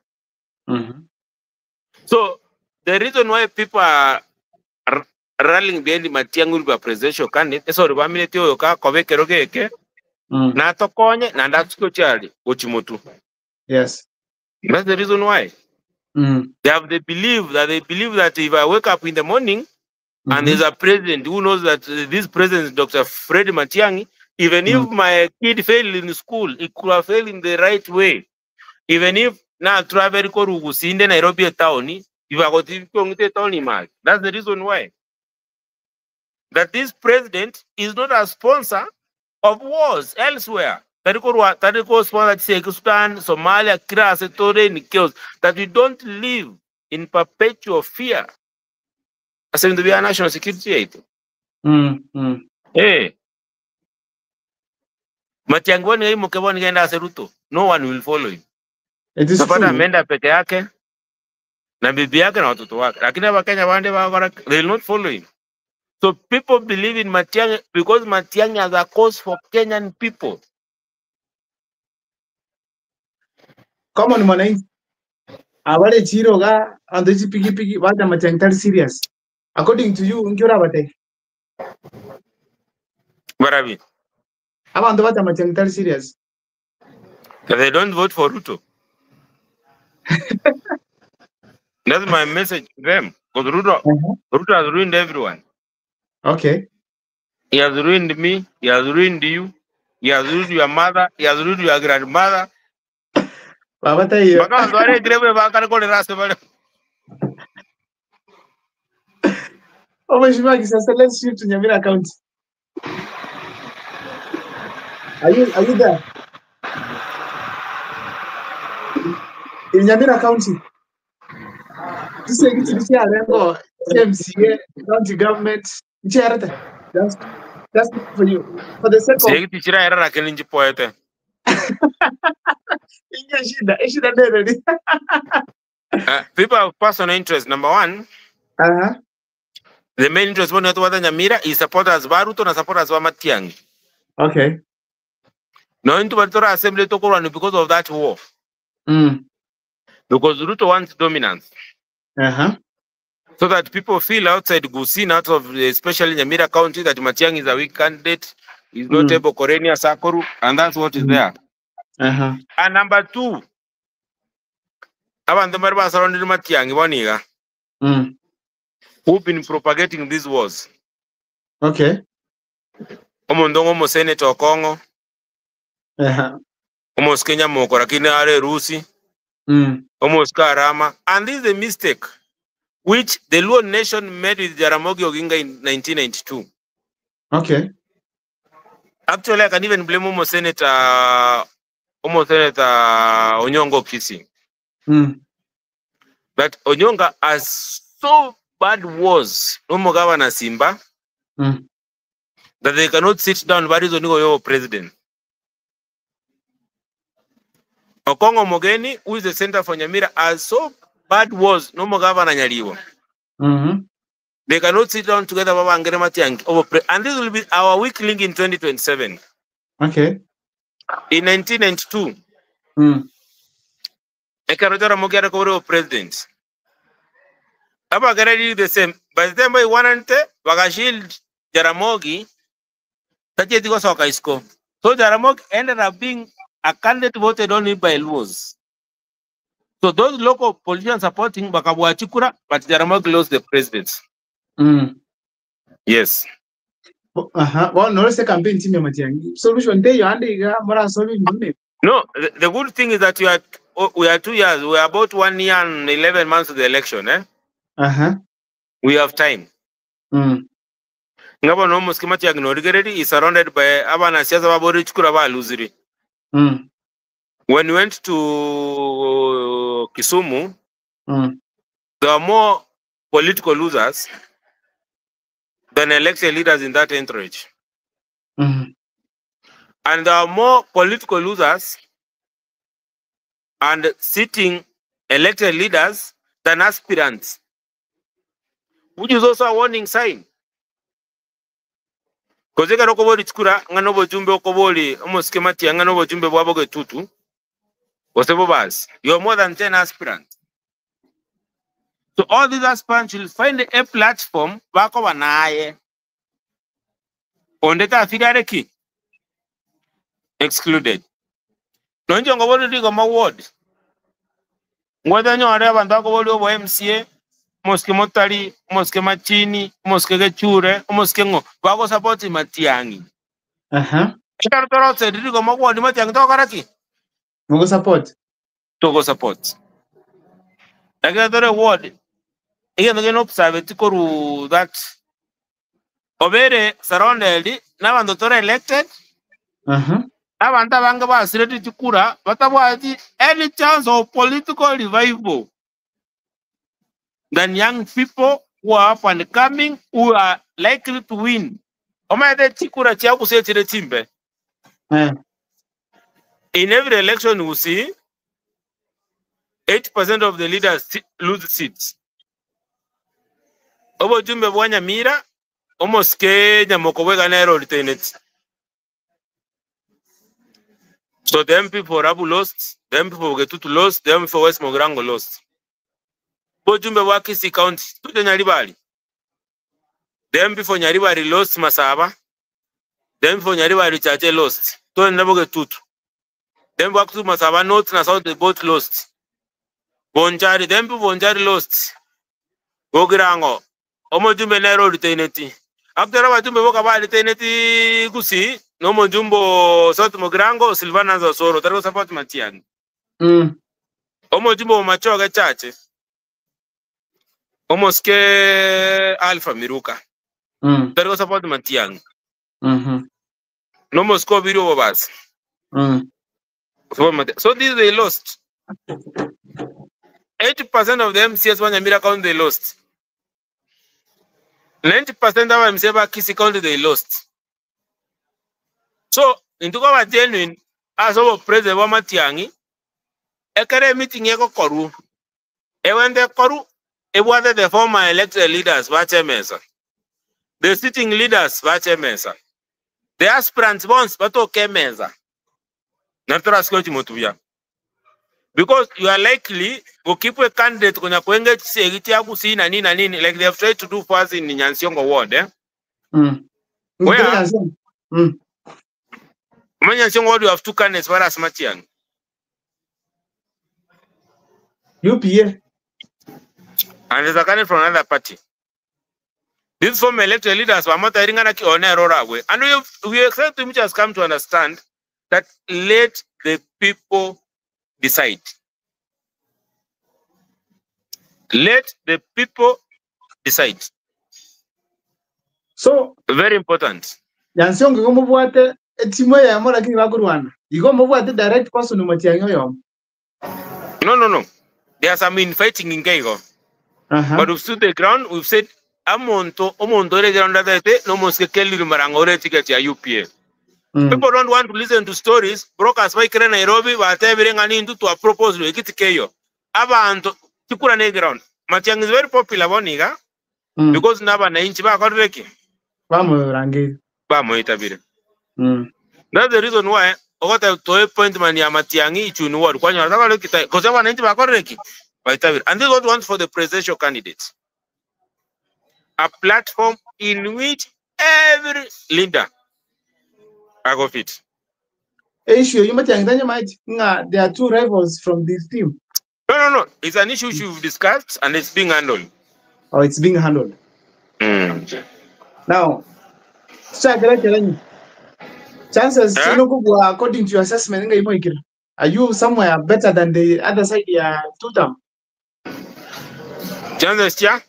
So the reason why people are rallying behind Matiang'i will be a presidential candidate. So ribamine tio yoka kobe kero geke na tokonye na ndatsuko chali gochimutu. Yes. That's the reason why. They have the belief that they believe that if I wake up in the morning and there's a president who knows that this president is Dr. Fred Matiang'i, even if my kid failed in school, he could have failed in the right way. Even if now travel ko sinde Nairobi town, if I go to town mark. That's the reason why. That this president is not a sponsor of wars elsewhere. Tariko sponsor Sudan, Somalia, Kira, Setore, in chaos. That we don't live in perpetual fear. As in the national security aid. Hey. Matiang'i ni mukeboni genda ase Ruto. No one will follow him. It is Tapata true. ameenda peke yake na bibi yake na watoto wake. Lakini Wakenya wande wa they will not follow him. So people believe in Matiang'i because Matiang'i has a cause for Kenyan people. Common mwananchi. Abale chiro ga ando piki piki baja Matiang'i tari serious. According to you, nkiora bate. Barabi. Abantu baja Matiang'i tari serious. They don't vote for Ruto. That's my message to them. Because Ruto has ruined everyone. Okay. He has ruined me. He has ruined you. He has ruined your mother. He has ruined your grandmother. Baba tayo. Baka wandu wale grebe baka ko rase bale. Oh, Mheshimiwa Kisasa, let's shift to Nyamira County. Are you there? In Nyamira County, chisegi chiri chiarengo MCA, county government, nchiarete. Just for you, for the sake of Segi tichiraera lakini nchipoete. Inge shida, ishida nere. People have personal interest. Number one, the main interest when watu Nyamira is supporters ba Ruto na supporters ba Matiang'i. No into Batora assembly tokorwa because of that war. Because Ruto wants dominance. So that people feel outside Gusii, out of especially Nyamira County, that Matiang'i is a weak candidate, he's not able Korenia Sakoru, and that's what is there. And number two, abantu bari basurrounded Matiang'i boniga, who've been propagating these wars. Omonto ng'omo Senator Okong'o, omosike Nyamoko lakini are Rusi, omosike Arama, and this is a mistake which the Luo nation made with Jaramogi Oginga in 1992. Actually, I can even blame Omo Senator Onyongo Kisi. That Onyonga has so bad wars, no governor Simba, that they cannot sit down barizo niko yo president. Okongo Mogeni, who is the center for Nyamira, has so bad wars, no more governor Nyariwo. They cannot sit down together, Baba Angere Matiang'i, over and this will be our weak link in 2027. In 1992, ekero Jaramogi are kobore president. Abagere did the same. By the time they wanted, bagashield Jaramogi, tacheti gosoka isko. So Jaramogi ended up being a candidate voted only by Luos. So those local politicians supporting bakabwa chikura, but Jaramogi lost the president. Yes. Well, no se campaign team ya Matiang'i. Solution day yandi mara solving nne. No, the good thing is that we are 2 years, we are about 1 year and 11 months to the election, eh? We have time. Ngabo no mosike Matiang'i no is surrounded by abana siasa babori chikura ba luziri. When we went to Kisumu, there were more political losers than elected leaders in that entourage. And there are more political losers and sitting elected leaders than aspirants, which is also a warning sign. Because ekero okobori chikura ng'a na obojumbe okobori omosike Matiang'i ng'a na obojumbe bwabo getutu gose bobasi, you are more than 10 aspirants. So all these aspirants will find a platform bakoba naye onde tafiri areki excluded. Nonche ngobori rigoma ward ngwetha nyore abanto bakobori obo MCA, omosike Motari, omosike Machini, omosike Gechure, omosike ng'o bagosupport Matiang'i. Ekero tore rigoma ward Matiang'i togokora ki? Mugo support. Togo support. Ekero tore ward egento kende observe koru that obere surrounded n'abanto tore elected, abantu abange basirete chikura batabwati any chance of political revival than young people who are up and coming, who are likely to win. Omaete chikura chiagusia chire chimbe. In every election we see 8% of the leaders lose seats. Obojumbe bwa Nyamira omosike Nyamoko bwega nero retained. So the MP for Rabu lost, the MP for Getutu lost, the MP for West Mogirango lost. Bojumbe bwa Kisii County, tuje Nyaribari. The MP for Nyaribari lost Masaba. The MP for Nyaribari Chache lost. To nabo Getutu. The MP for Masaba North na South, they both lost. Bonchari, the MP Bonchari lost. Bogirango, omojumbe nero retained. After abajumbe boka ba retained Gusii, no mojumbo South Mogirango Silvana Osoro, tari support Matiang'i. Omojumbo Machoge Chache. Omosike Alpha Miruka. Tari support Matiang'i. Nomosike obiri obobasi. So this they lost. 80% of the MCAs ba Nyamira County they lost. 90% of MCA ba Kisii County they lost. So intwe koba genuine ase obopresident bwa Matiang'i ekere emeeting egokorwa ewende ekoru ebwate the former elected leaders bache emesa the sitting leaders bache emesa the aspirants bonsi batoke emesa nari torasike gochia motwe buya because you are likely go keep a candidate konya koenga chisegi chia Gusii na nini na nini like they have tried to do for us in Nyansiongo ward eh? Where Omanye Nyansiongo ward you have two candidates bare ase Matiang'i. UPA. And there's a candidate from another party. These former elected leaders bamotebiri ng'a naki oyo nere orabue. And we, we expect which has come to understand that let the people decide. Let the people decide. So Very important. Nyansiongo igo mobwate etimu eyemo lakini bakorwana. Igo mobwate direct person Matiang'i oyomo. No, no, no. There are some infighting inke igo. But we've stood the ground, we've said amonto omonto ore ground atete nomosike Kelly Marang'a ore ticket ya UPA. People don't want to listen to stories, brokers baikire Nairobi batebire ng'a nintwe twa propose eki tikeiyo. Abanto chikura ne ground. Matiang'i is very popular bono iga because nabananchi bakorire ki? Bamorangeire. Bamoitabire. That's the reason why ogoteba toe appointment ya Matiang'i Ichuni ward kwanyora takore ki tai gose abananchi bakorire ki? Baitabire. And this is what we want for the presidential candidates. A platform in which every leader agofit. Issue eyio Matiang'i tanyamaeti ng'a there are two rivals from this team. No, no, no. It's an issue which we've discussed and it's being handled. Oh, it's being handled. Now, tochakera ekerenyo. Chances Eh? chino kobua according to your assessment ng'a imoikire. Are you somewhere better than the other side ya two term? Chances chia?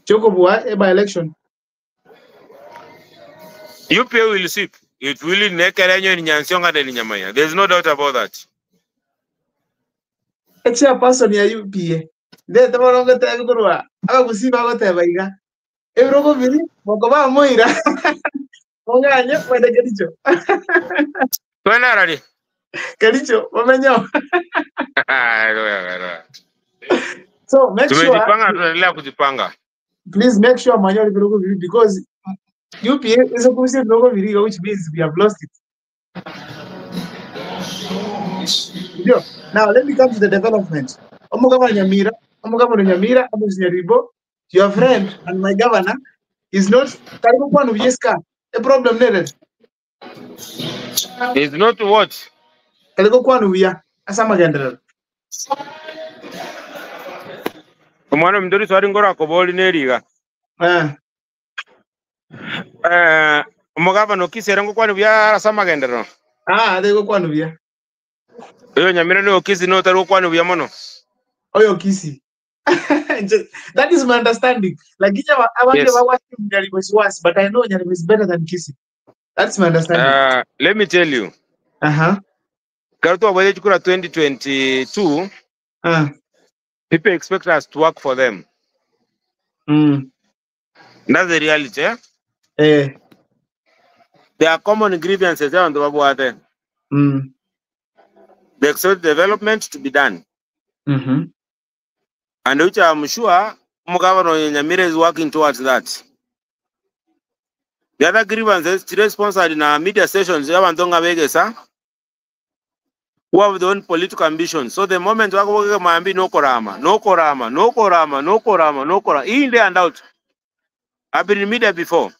Chiokobua e by election. UPA will sweep. It will in Ekerenyo, in Nyansionga, and in Nyamaya. There's no doubt about that. E chairperson ya UPA. Ndete bono ngoteba korwa abagusii bagoteba iga ebirogo biri moko bamoira mong'anye mwende Kericho. Twende arari. Kericho bamenyeo. So make sure Tumejipanga, tunaendelea kujipanga. Please make sure mwanyore ebirogo biri because UPA is okurusia ebirogo biri iga which means we have lost it. Ndio. Now let me come to the development. Omogavana Nyamira, Omogavana Nyamira, Amos Nyaribo, your friend and my governor is not karibu kwanu vyeska. A problem nere. Is not what? Karibu kwanu vya asa magenderero. Omwana ominto riswari nkoro akobori neriga. Eh, omogavana okisi ere ngokwana buya ase amagenderero. Ah, ade gokwana buya. Oyo Nyamira nigo okisi nigo otari gokwana buya mono. Oyo okisi. That is my understanding. Like abange bagwasima Nyaribo is worse, but I know Nyaribo is better than Kisii. That's my understanding. Let me tell you. Kero twabwate chikura 2022, people expect us to work for them. That's the reality. Eh? There are common grievances abanto babwate. They expect development to be done. And which I'm sure Omogavana oyo Nyamira is working towards that. The other grievances chire sponsored in our media stations abanto ng'a begesa who have their own political ambitions. So the moment bakobokeka maambi nokorama, nokorama, nokorama, nokorama, nokorama. In and out. I've been in media before.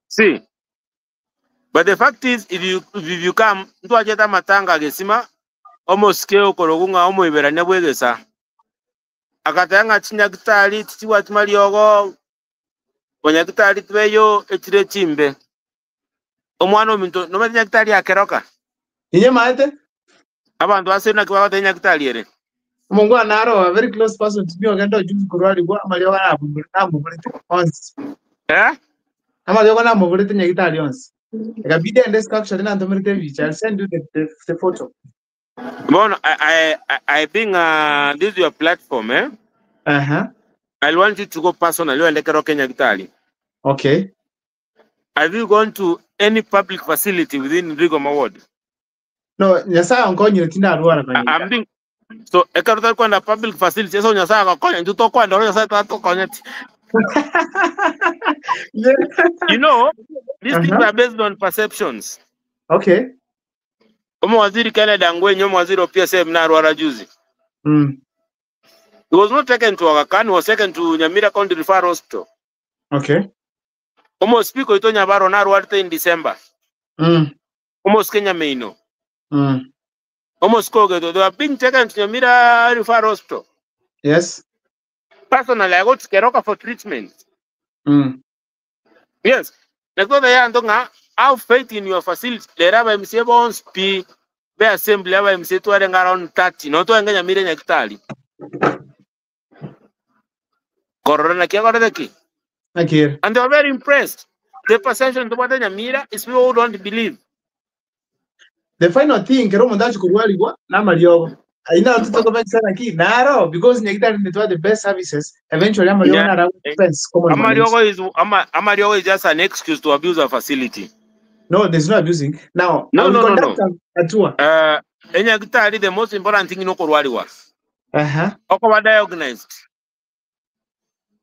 See. But the fact is, if you come, ntwachete amatanga agesima, omosike okorogu ng'a omoiberania bwegesa. Agateba ng'a chinyagitari tichibwati mariogo, banyagitari tibeyo echire chimbe. Omwana ominto, nomanyete nyagitari ya Keroka? Inye maete? Abanto ase naki bagoteba nyagitari ere? Omongwana naro a very close person to me ogenda ojuzi korwarigwa amariogo namoborete onsi. Eh? Amariogo namoborete nyagitari onsi. Ikabidi ende structure nantomerete ebicha. I'll send you the photo. Bono I think this is your platform, eh? Uh-huh. I want you to go personally and Keroka Nyagitari. Okay. Have you gone to any public facility within Rigoma Ward? No, Nyasaye onkonyire tindarwara I'm kanyita. being so ekero tari kwenda public facility so Nyasaye agakonya intwe tokwenda oro Nyasaye tatokonyeti. You know, these things are based on perceptions. Okay. Omo waziri Kennedy Angwenyi, omo waziri wa PSM narwara juzi. He was not taken to Aga Khan, he was taken to Nyamira County Referral Hospital. Okay. Omo speaker ito Nyabaro narwarete in December. Almost Kenya Meino. Almost Kogeto. They were being taken to Nyamira Referral Hospital. Yes. Personally, I go to Keroka for treatment. Yes. Nakuwa ya ndonga, have faith in your facility. Lera ba MCA bonds P be assembly aba MCA twarenga around 30. No twarenga Nyamira Nyakitali. Corona kia korora ki. Akir. And they were very impressed. The perception to what Nyamira is people who don't believe. The final thing kero mundu achikurwarigwa namariogo. Aina tutoka back sana ki naro because Nyagitari nitwa the best services eventually amariogo nara expense common mwananchi. Amariogo is just an excuse to abuse a facility. No, there's no abusing. Now, No, I will no, no, conduct no. a tour. Enyagitari, the most important thing inokorwariwa. Okoba diagnosed.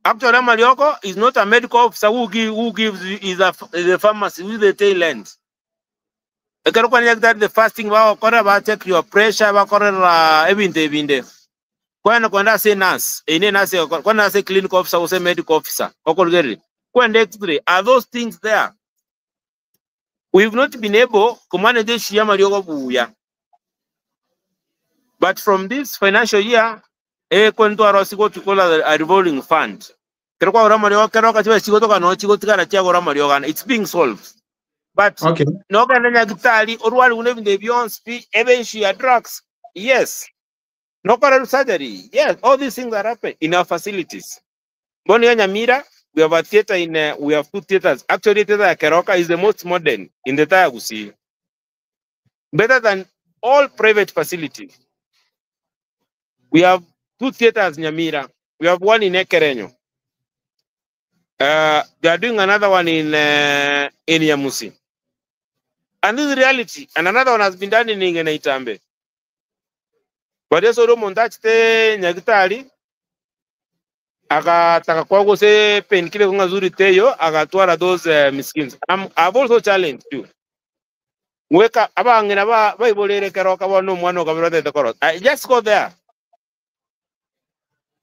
Actually, Amarioko is not a medical officer who gives is a pharmacy with the tail end. Ekero kwa Nyagitari, the first thing bakora ba check your pressure bakorera ebintu ebinde. Kwenda kwenda say nurse, ine nurse kwenda say clinical officer or say medical officer. Okorugeri. Kwenda x-ray. Are those things there? We've not been able to manage issue ya mariogo buya. But from this financial year, kwentwara what we call a revolving fund. Kero kwa ora mariogo kero kachiba chigotoka no chigotigara chiagora mariogo. It's being solved. But no kana Nyagitari orwari une ebintu byonsi pi ebe issue ya drugs. Yes. No kora surgery. Yes, all these things are happening in our facilities. Boni ya Nyamira, we have a theater in we have two theaters. Actually, theater ya Keroka is the most modern in the entire Gusii. Better than all private facilities. We have two theaters in Nyamira. We have one in Ekerenyo. They are doing another one in Nyamusi. And this is reality. And another one has been done in Ingene Itambe. But yes, oro montachite Nyagitari akataka kwago se painkiller kunga zuri teyo akatwara those miskins. I've also challenged you. Weka abang'ina ba baiborere Keroka bono omwana okabira otete koro. I just go there.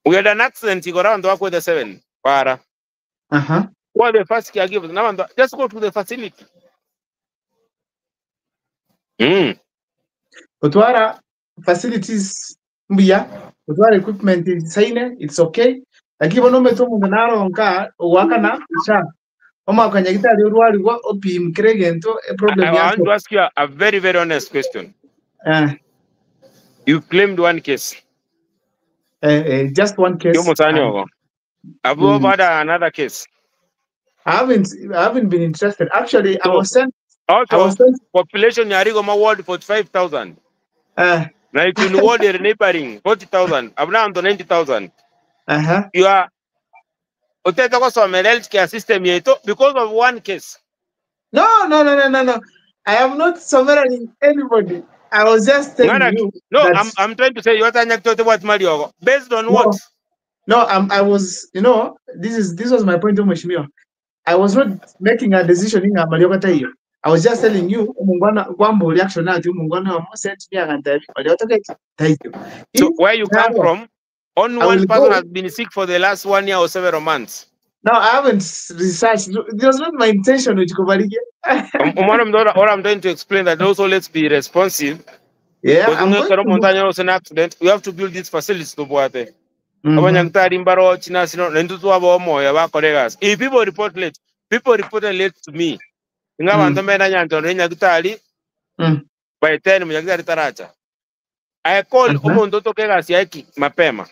We had an accident iko around the 7 para. What the first caregivers now just go to the facility. Otwara facilities mbuya, otwara equipment saine, it's okay. Lakini bono ometo omonto naro nka owakana sha. Omaka Nyagitari orwarigwa opim kere egento e problem I want yako. to ask you a very, very honest question. You claimed one case. Just one case. Yo mutani ogo. Have you ever had another case? I haven't been interested. Actually, I So, was sent out I was of sent population ya Rigoma ward 45,000. Na if you ward your neighboring 40,000, I'm now to 90,000. You are uteta kwa healthcare system yetu because of one case. No. I am not summarizing anybody. I was just telling Ngana, you no, that I'm trying to say you are what Mario based on No. what? No, I was, this was my point, Mheshimiwa. I was not making a decision in Mariogo hiyo. I was just telling you mungwana kwamba reaction ati mungwana wa sent me akanta waliotoka thank you. So If where you come now from, only I one will person go. has been sick for the last one year or several months. No, I haven't researched. It was not my intention uchikubalike. All I'm trying to explain that also let's be responsive. Yeah, Because I'm unge going kero to montanya was an accident, we have to build these facilities to bwate. Abanyagitari mbaro chinasino nentutu abo omoyo bakoregas. If people report late, people reported late to me. Inga bantu mena nyanto nyagitari by 10 munyagitari taracha. I call omuntu otoke gasi yaki mapema.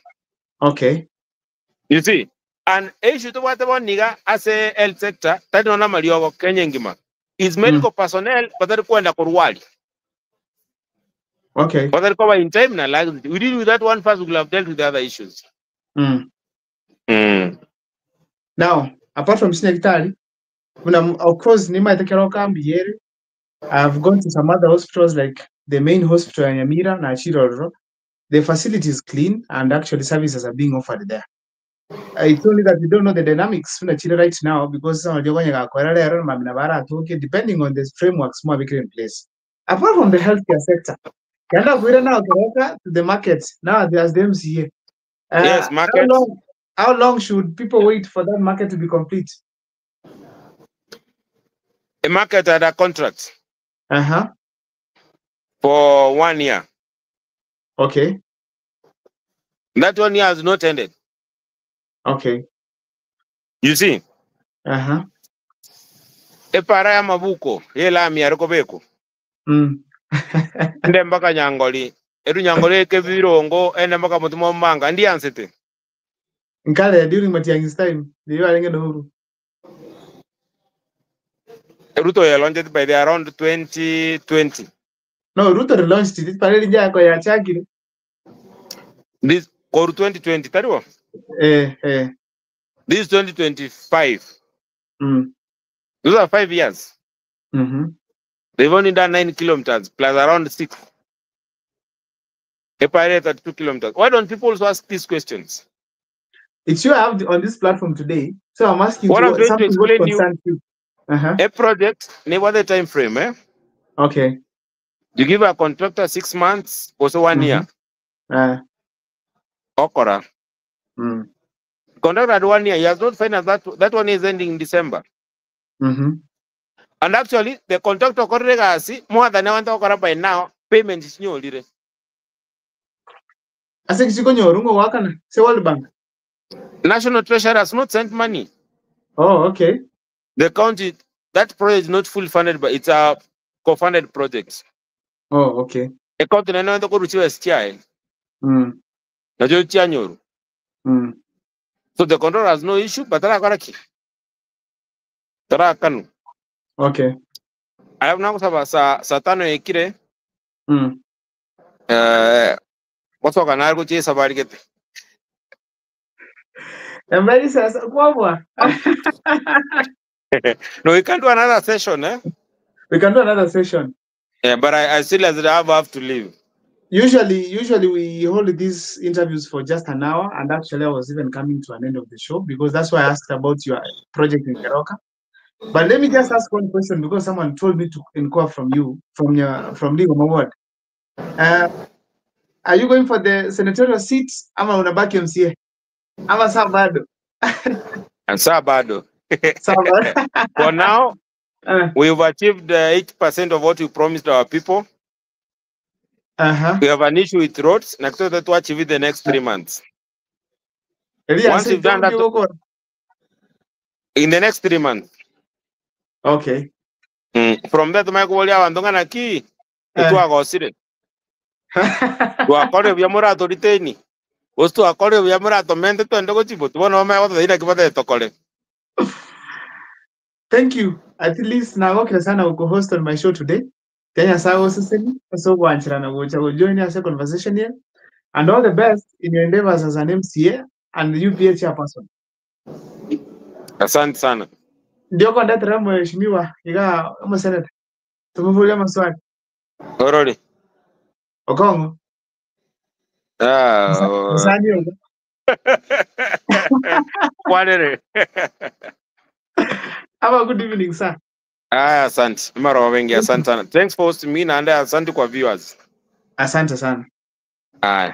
You see? And issue to whatever niga as a health sector, tati nona mariogo Kenya ngima. Is medical personnel batari kwenda kurwali. Batari kuba in time na laxity. We deal with that one first, we will have dealt with the other issues. Now, apart from Sinekitari, of course, Nima Keroka Mbieri, I've gone to some other hospitals like the main hospital in Nyamira na Chiroro. The facility is clean and actually services are being offered there. It's only that we don't know the dynamics right now because some of the depending on the frameworks more in place. Apart from the healthcare sector, now to the market. Now there's the MCA. Yes, market. How long should people wait for that market to be complete? A market had a contract. For 1 year. Okay. That 1 year has not ended. Okay. You see? Epara ya mabuko, yela mi ariko beko. Ende mpaka Nyangoli. Eru Nyangoli eke birongo, ende mpaka mutumo manga, ndi ansete. Nkale during Matiang'i's time, ndiyo alenge no. Ruto ya launched by the around 2020. No, Ruto relaunched it. Pareli nja kwa ya chakire. This koru 2020, tariwa? This 2025. Those are 5 years. They've only done 9 kilometers plus around 6. Epare 32 kilometers. Why don't people also ask these questions? It's you I have on this platform today, so I'm asking what I'm going to explain you. You. A project, never the time frame, eh? Okay. You give a contractor 6 months, also 1 year. Okora. Contractor at 1 year, he has not financed that. That one is ending in December. And actually, the contractor more than I want to by now, payment is new. World Bank. National Treasury has not sent money. Oh, okay. The county, that project is not fully funded, but it's a co-funded project. Oh, okay. The county na go to STI. So the control has no issue, but Tara kanu. Okay. I have now saa tano ekire. Wasoka na go chesa bari gete. Mbali sasa kwabwa. No, we can do another session, eh? We can do another session. Yeah, but I still as have to leave. Usually we hold these interviews for just an hour, and actually I was even coming to an end of the show because that's why I asked about your project in Keroka. But let me just ask one question because someone told me to inquire from you, from Rigoma Ward. Are you going for the senatorial seat? Ama unabaki MCA? Ama sabado? And sabado. Sabado. For now, we've achieved 8% of what we promised our people. We have an issue with roads. Next to achieve it the next 3 months. Once we've done that, in the next 3 months. Okay. From that, my goal is ki twagocire. Twakore bya murato riteni. Ostu akore bya murato mente twende gochibo tubona ma wathaira kibathe tokore. Thank you. At least nagokira sana uko host on my show today. Kenya sawo sisemi so gwanchirana gocha go join us a conversation here. And all the best in your endeavors as an MCA and the UPA chairperson. Asante sana. Ndio kwa ndetera mheshimiwa iga mo senator. Tumuvulia maswali. Orori. Okongo. Ah. Msani. Kwanere. Have a good evening, sir. Ah, asante. Mara wengi asante sana. Thanks for hosting me na asante kwa viewers. Asante sana. Ah.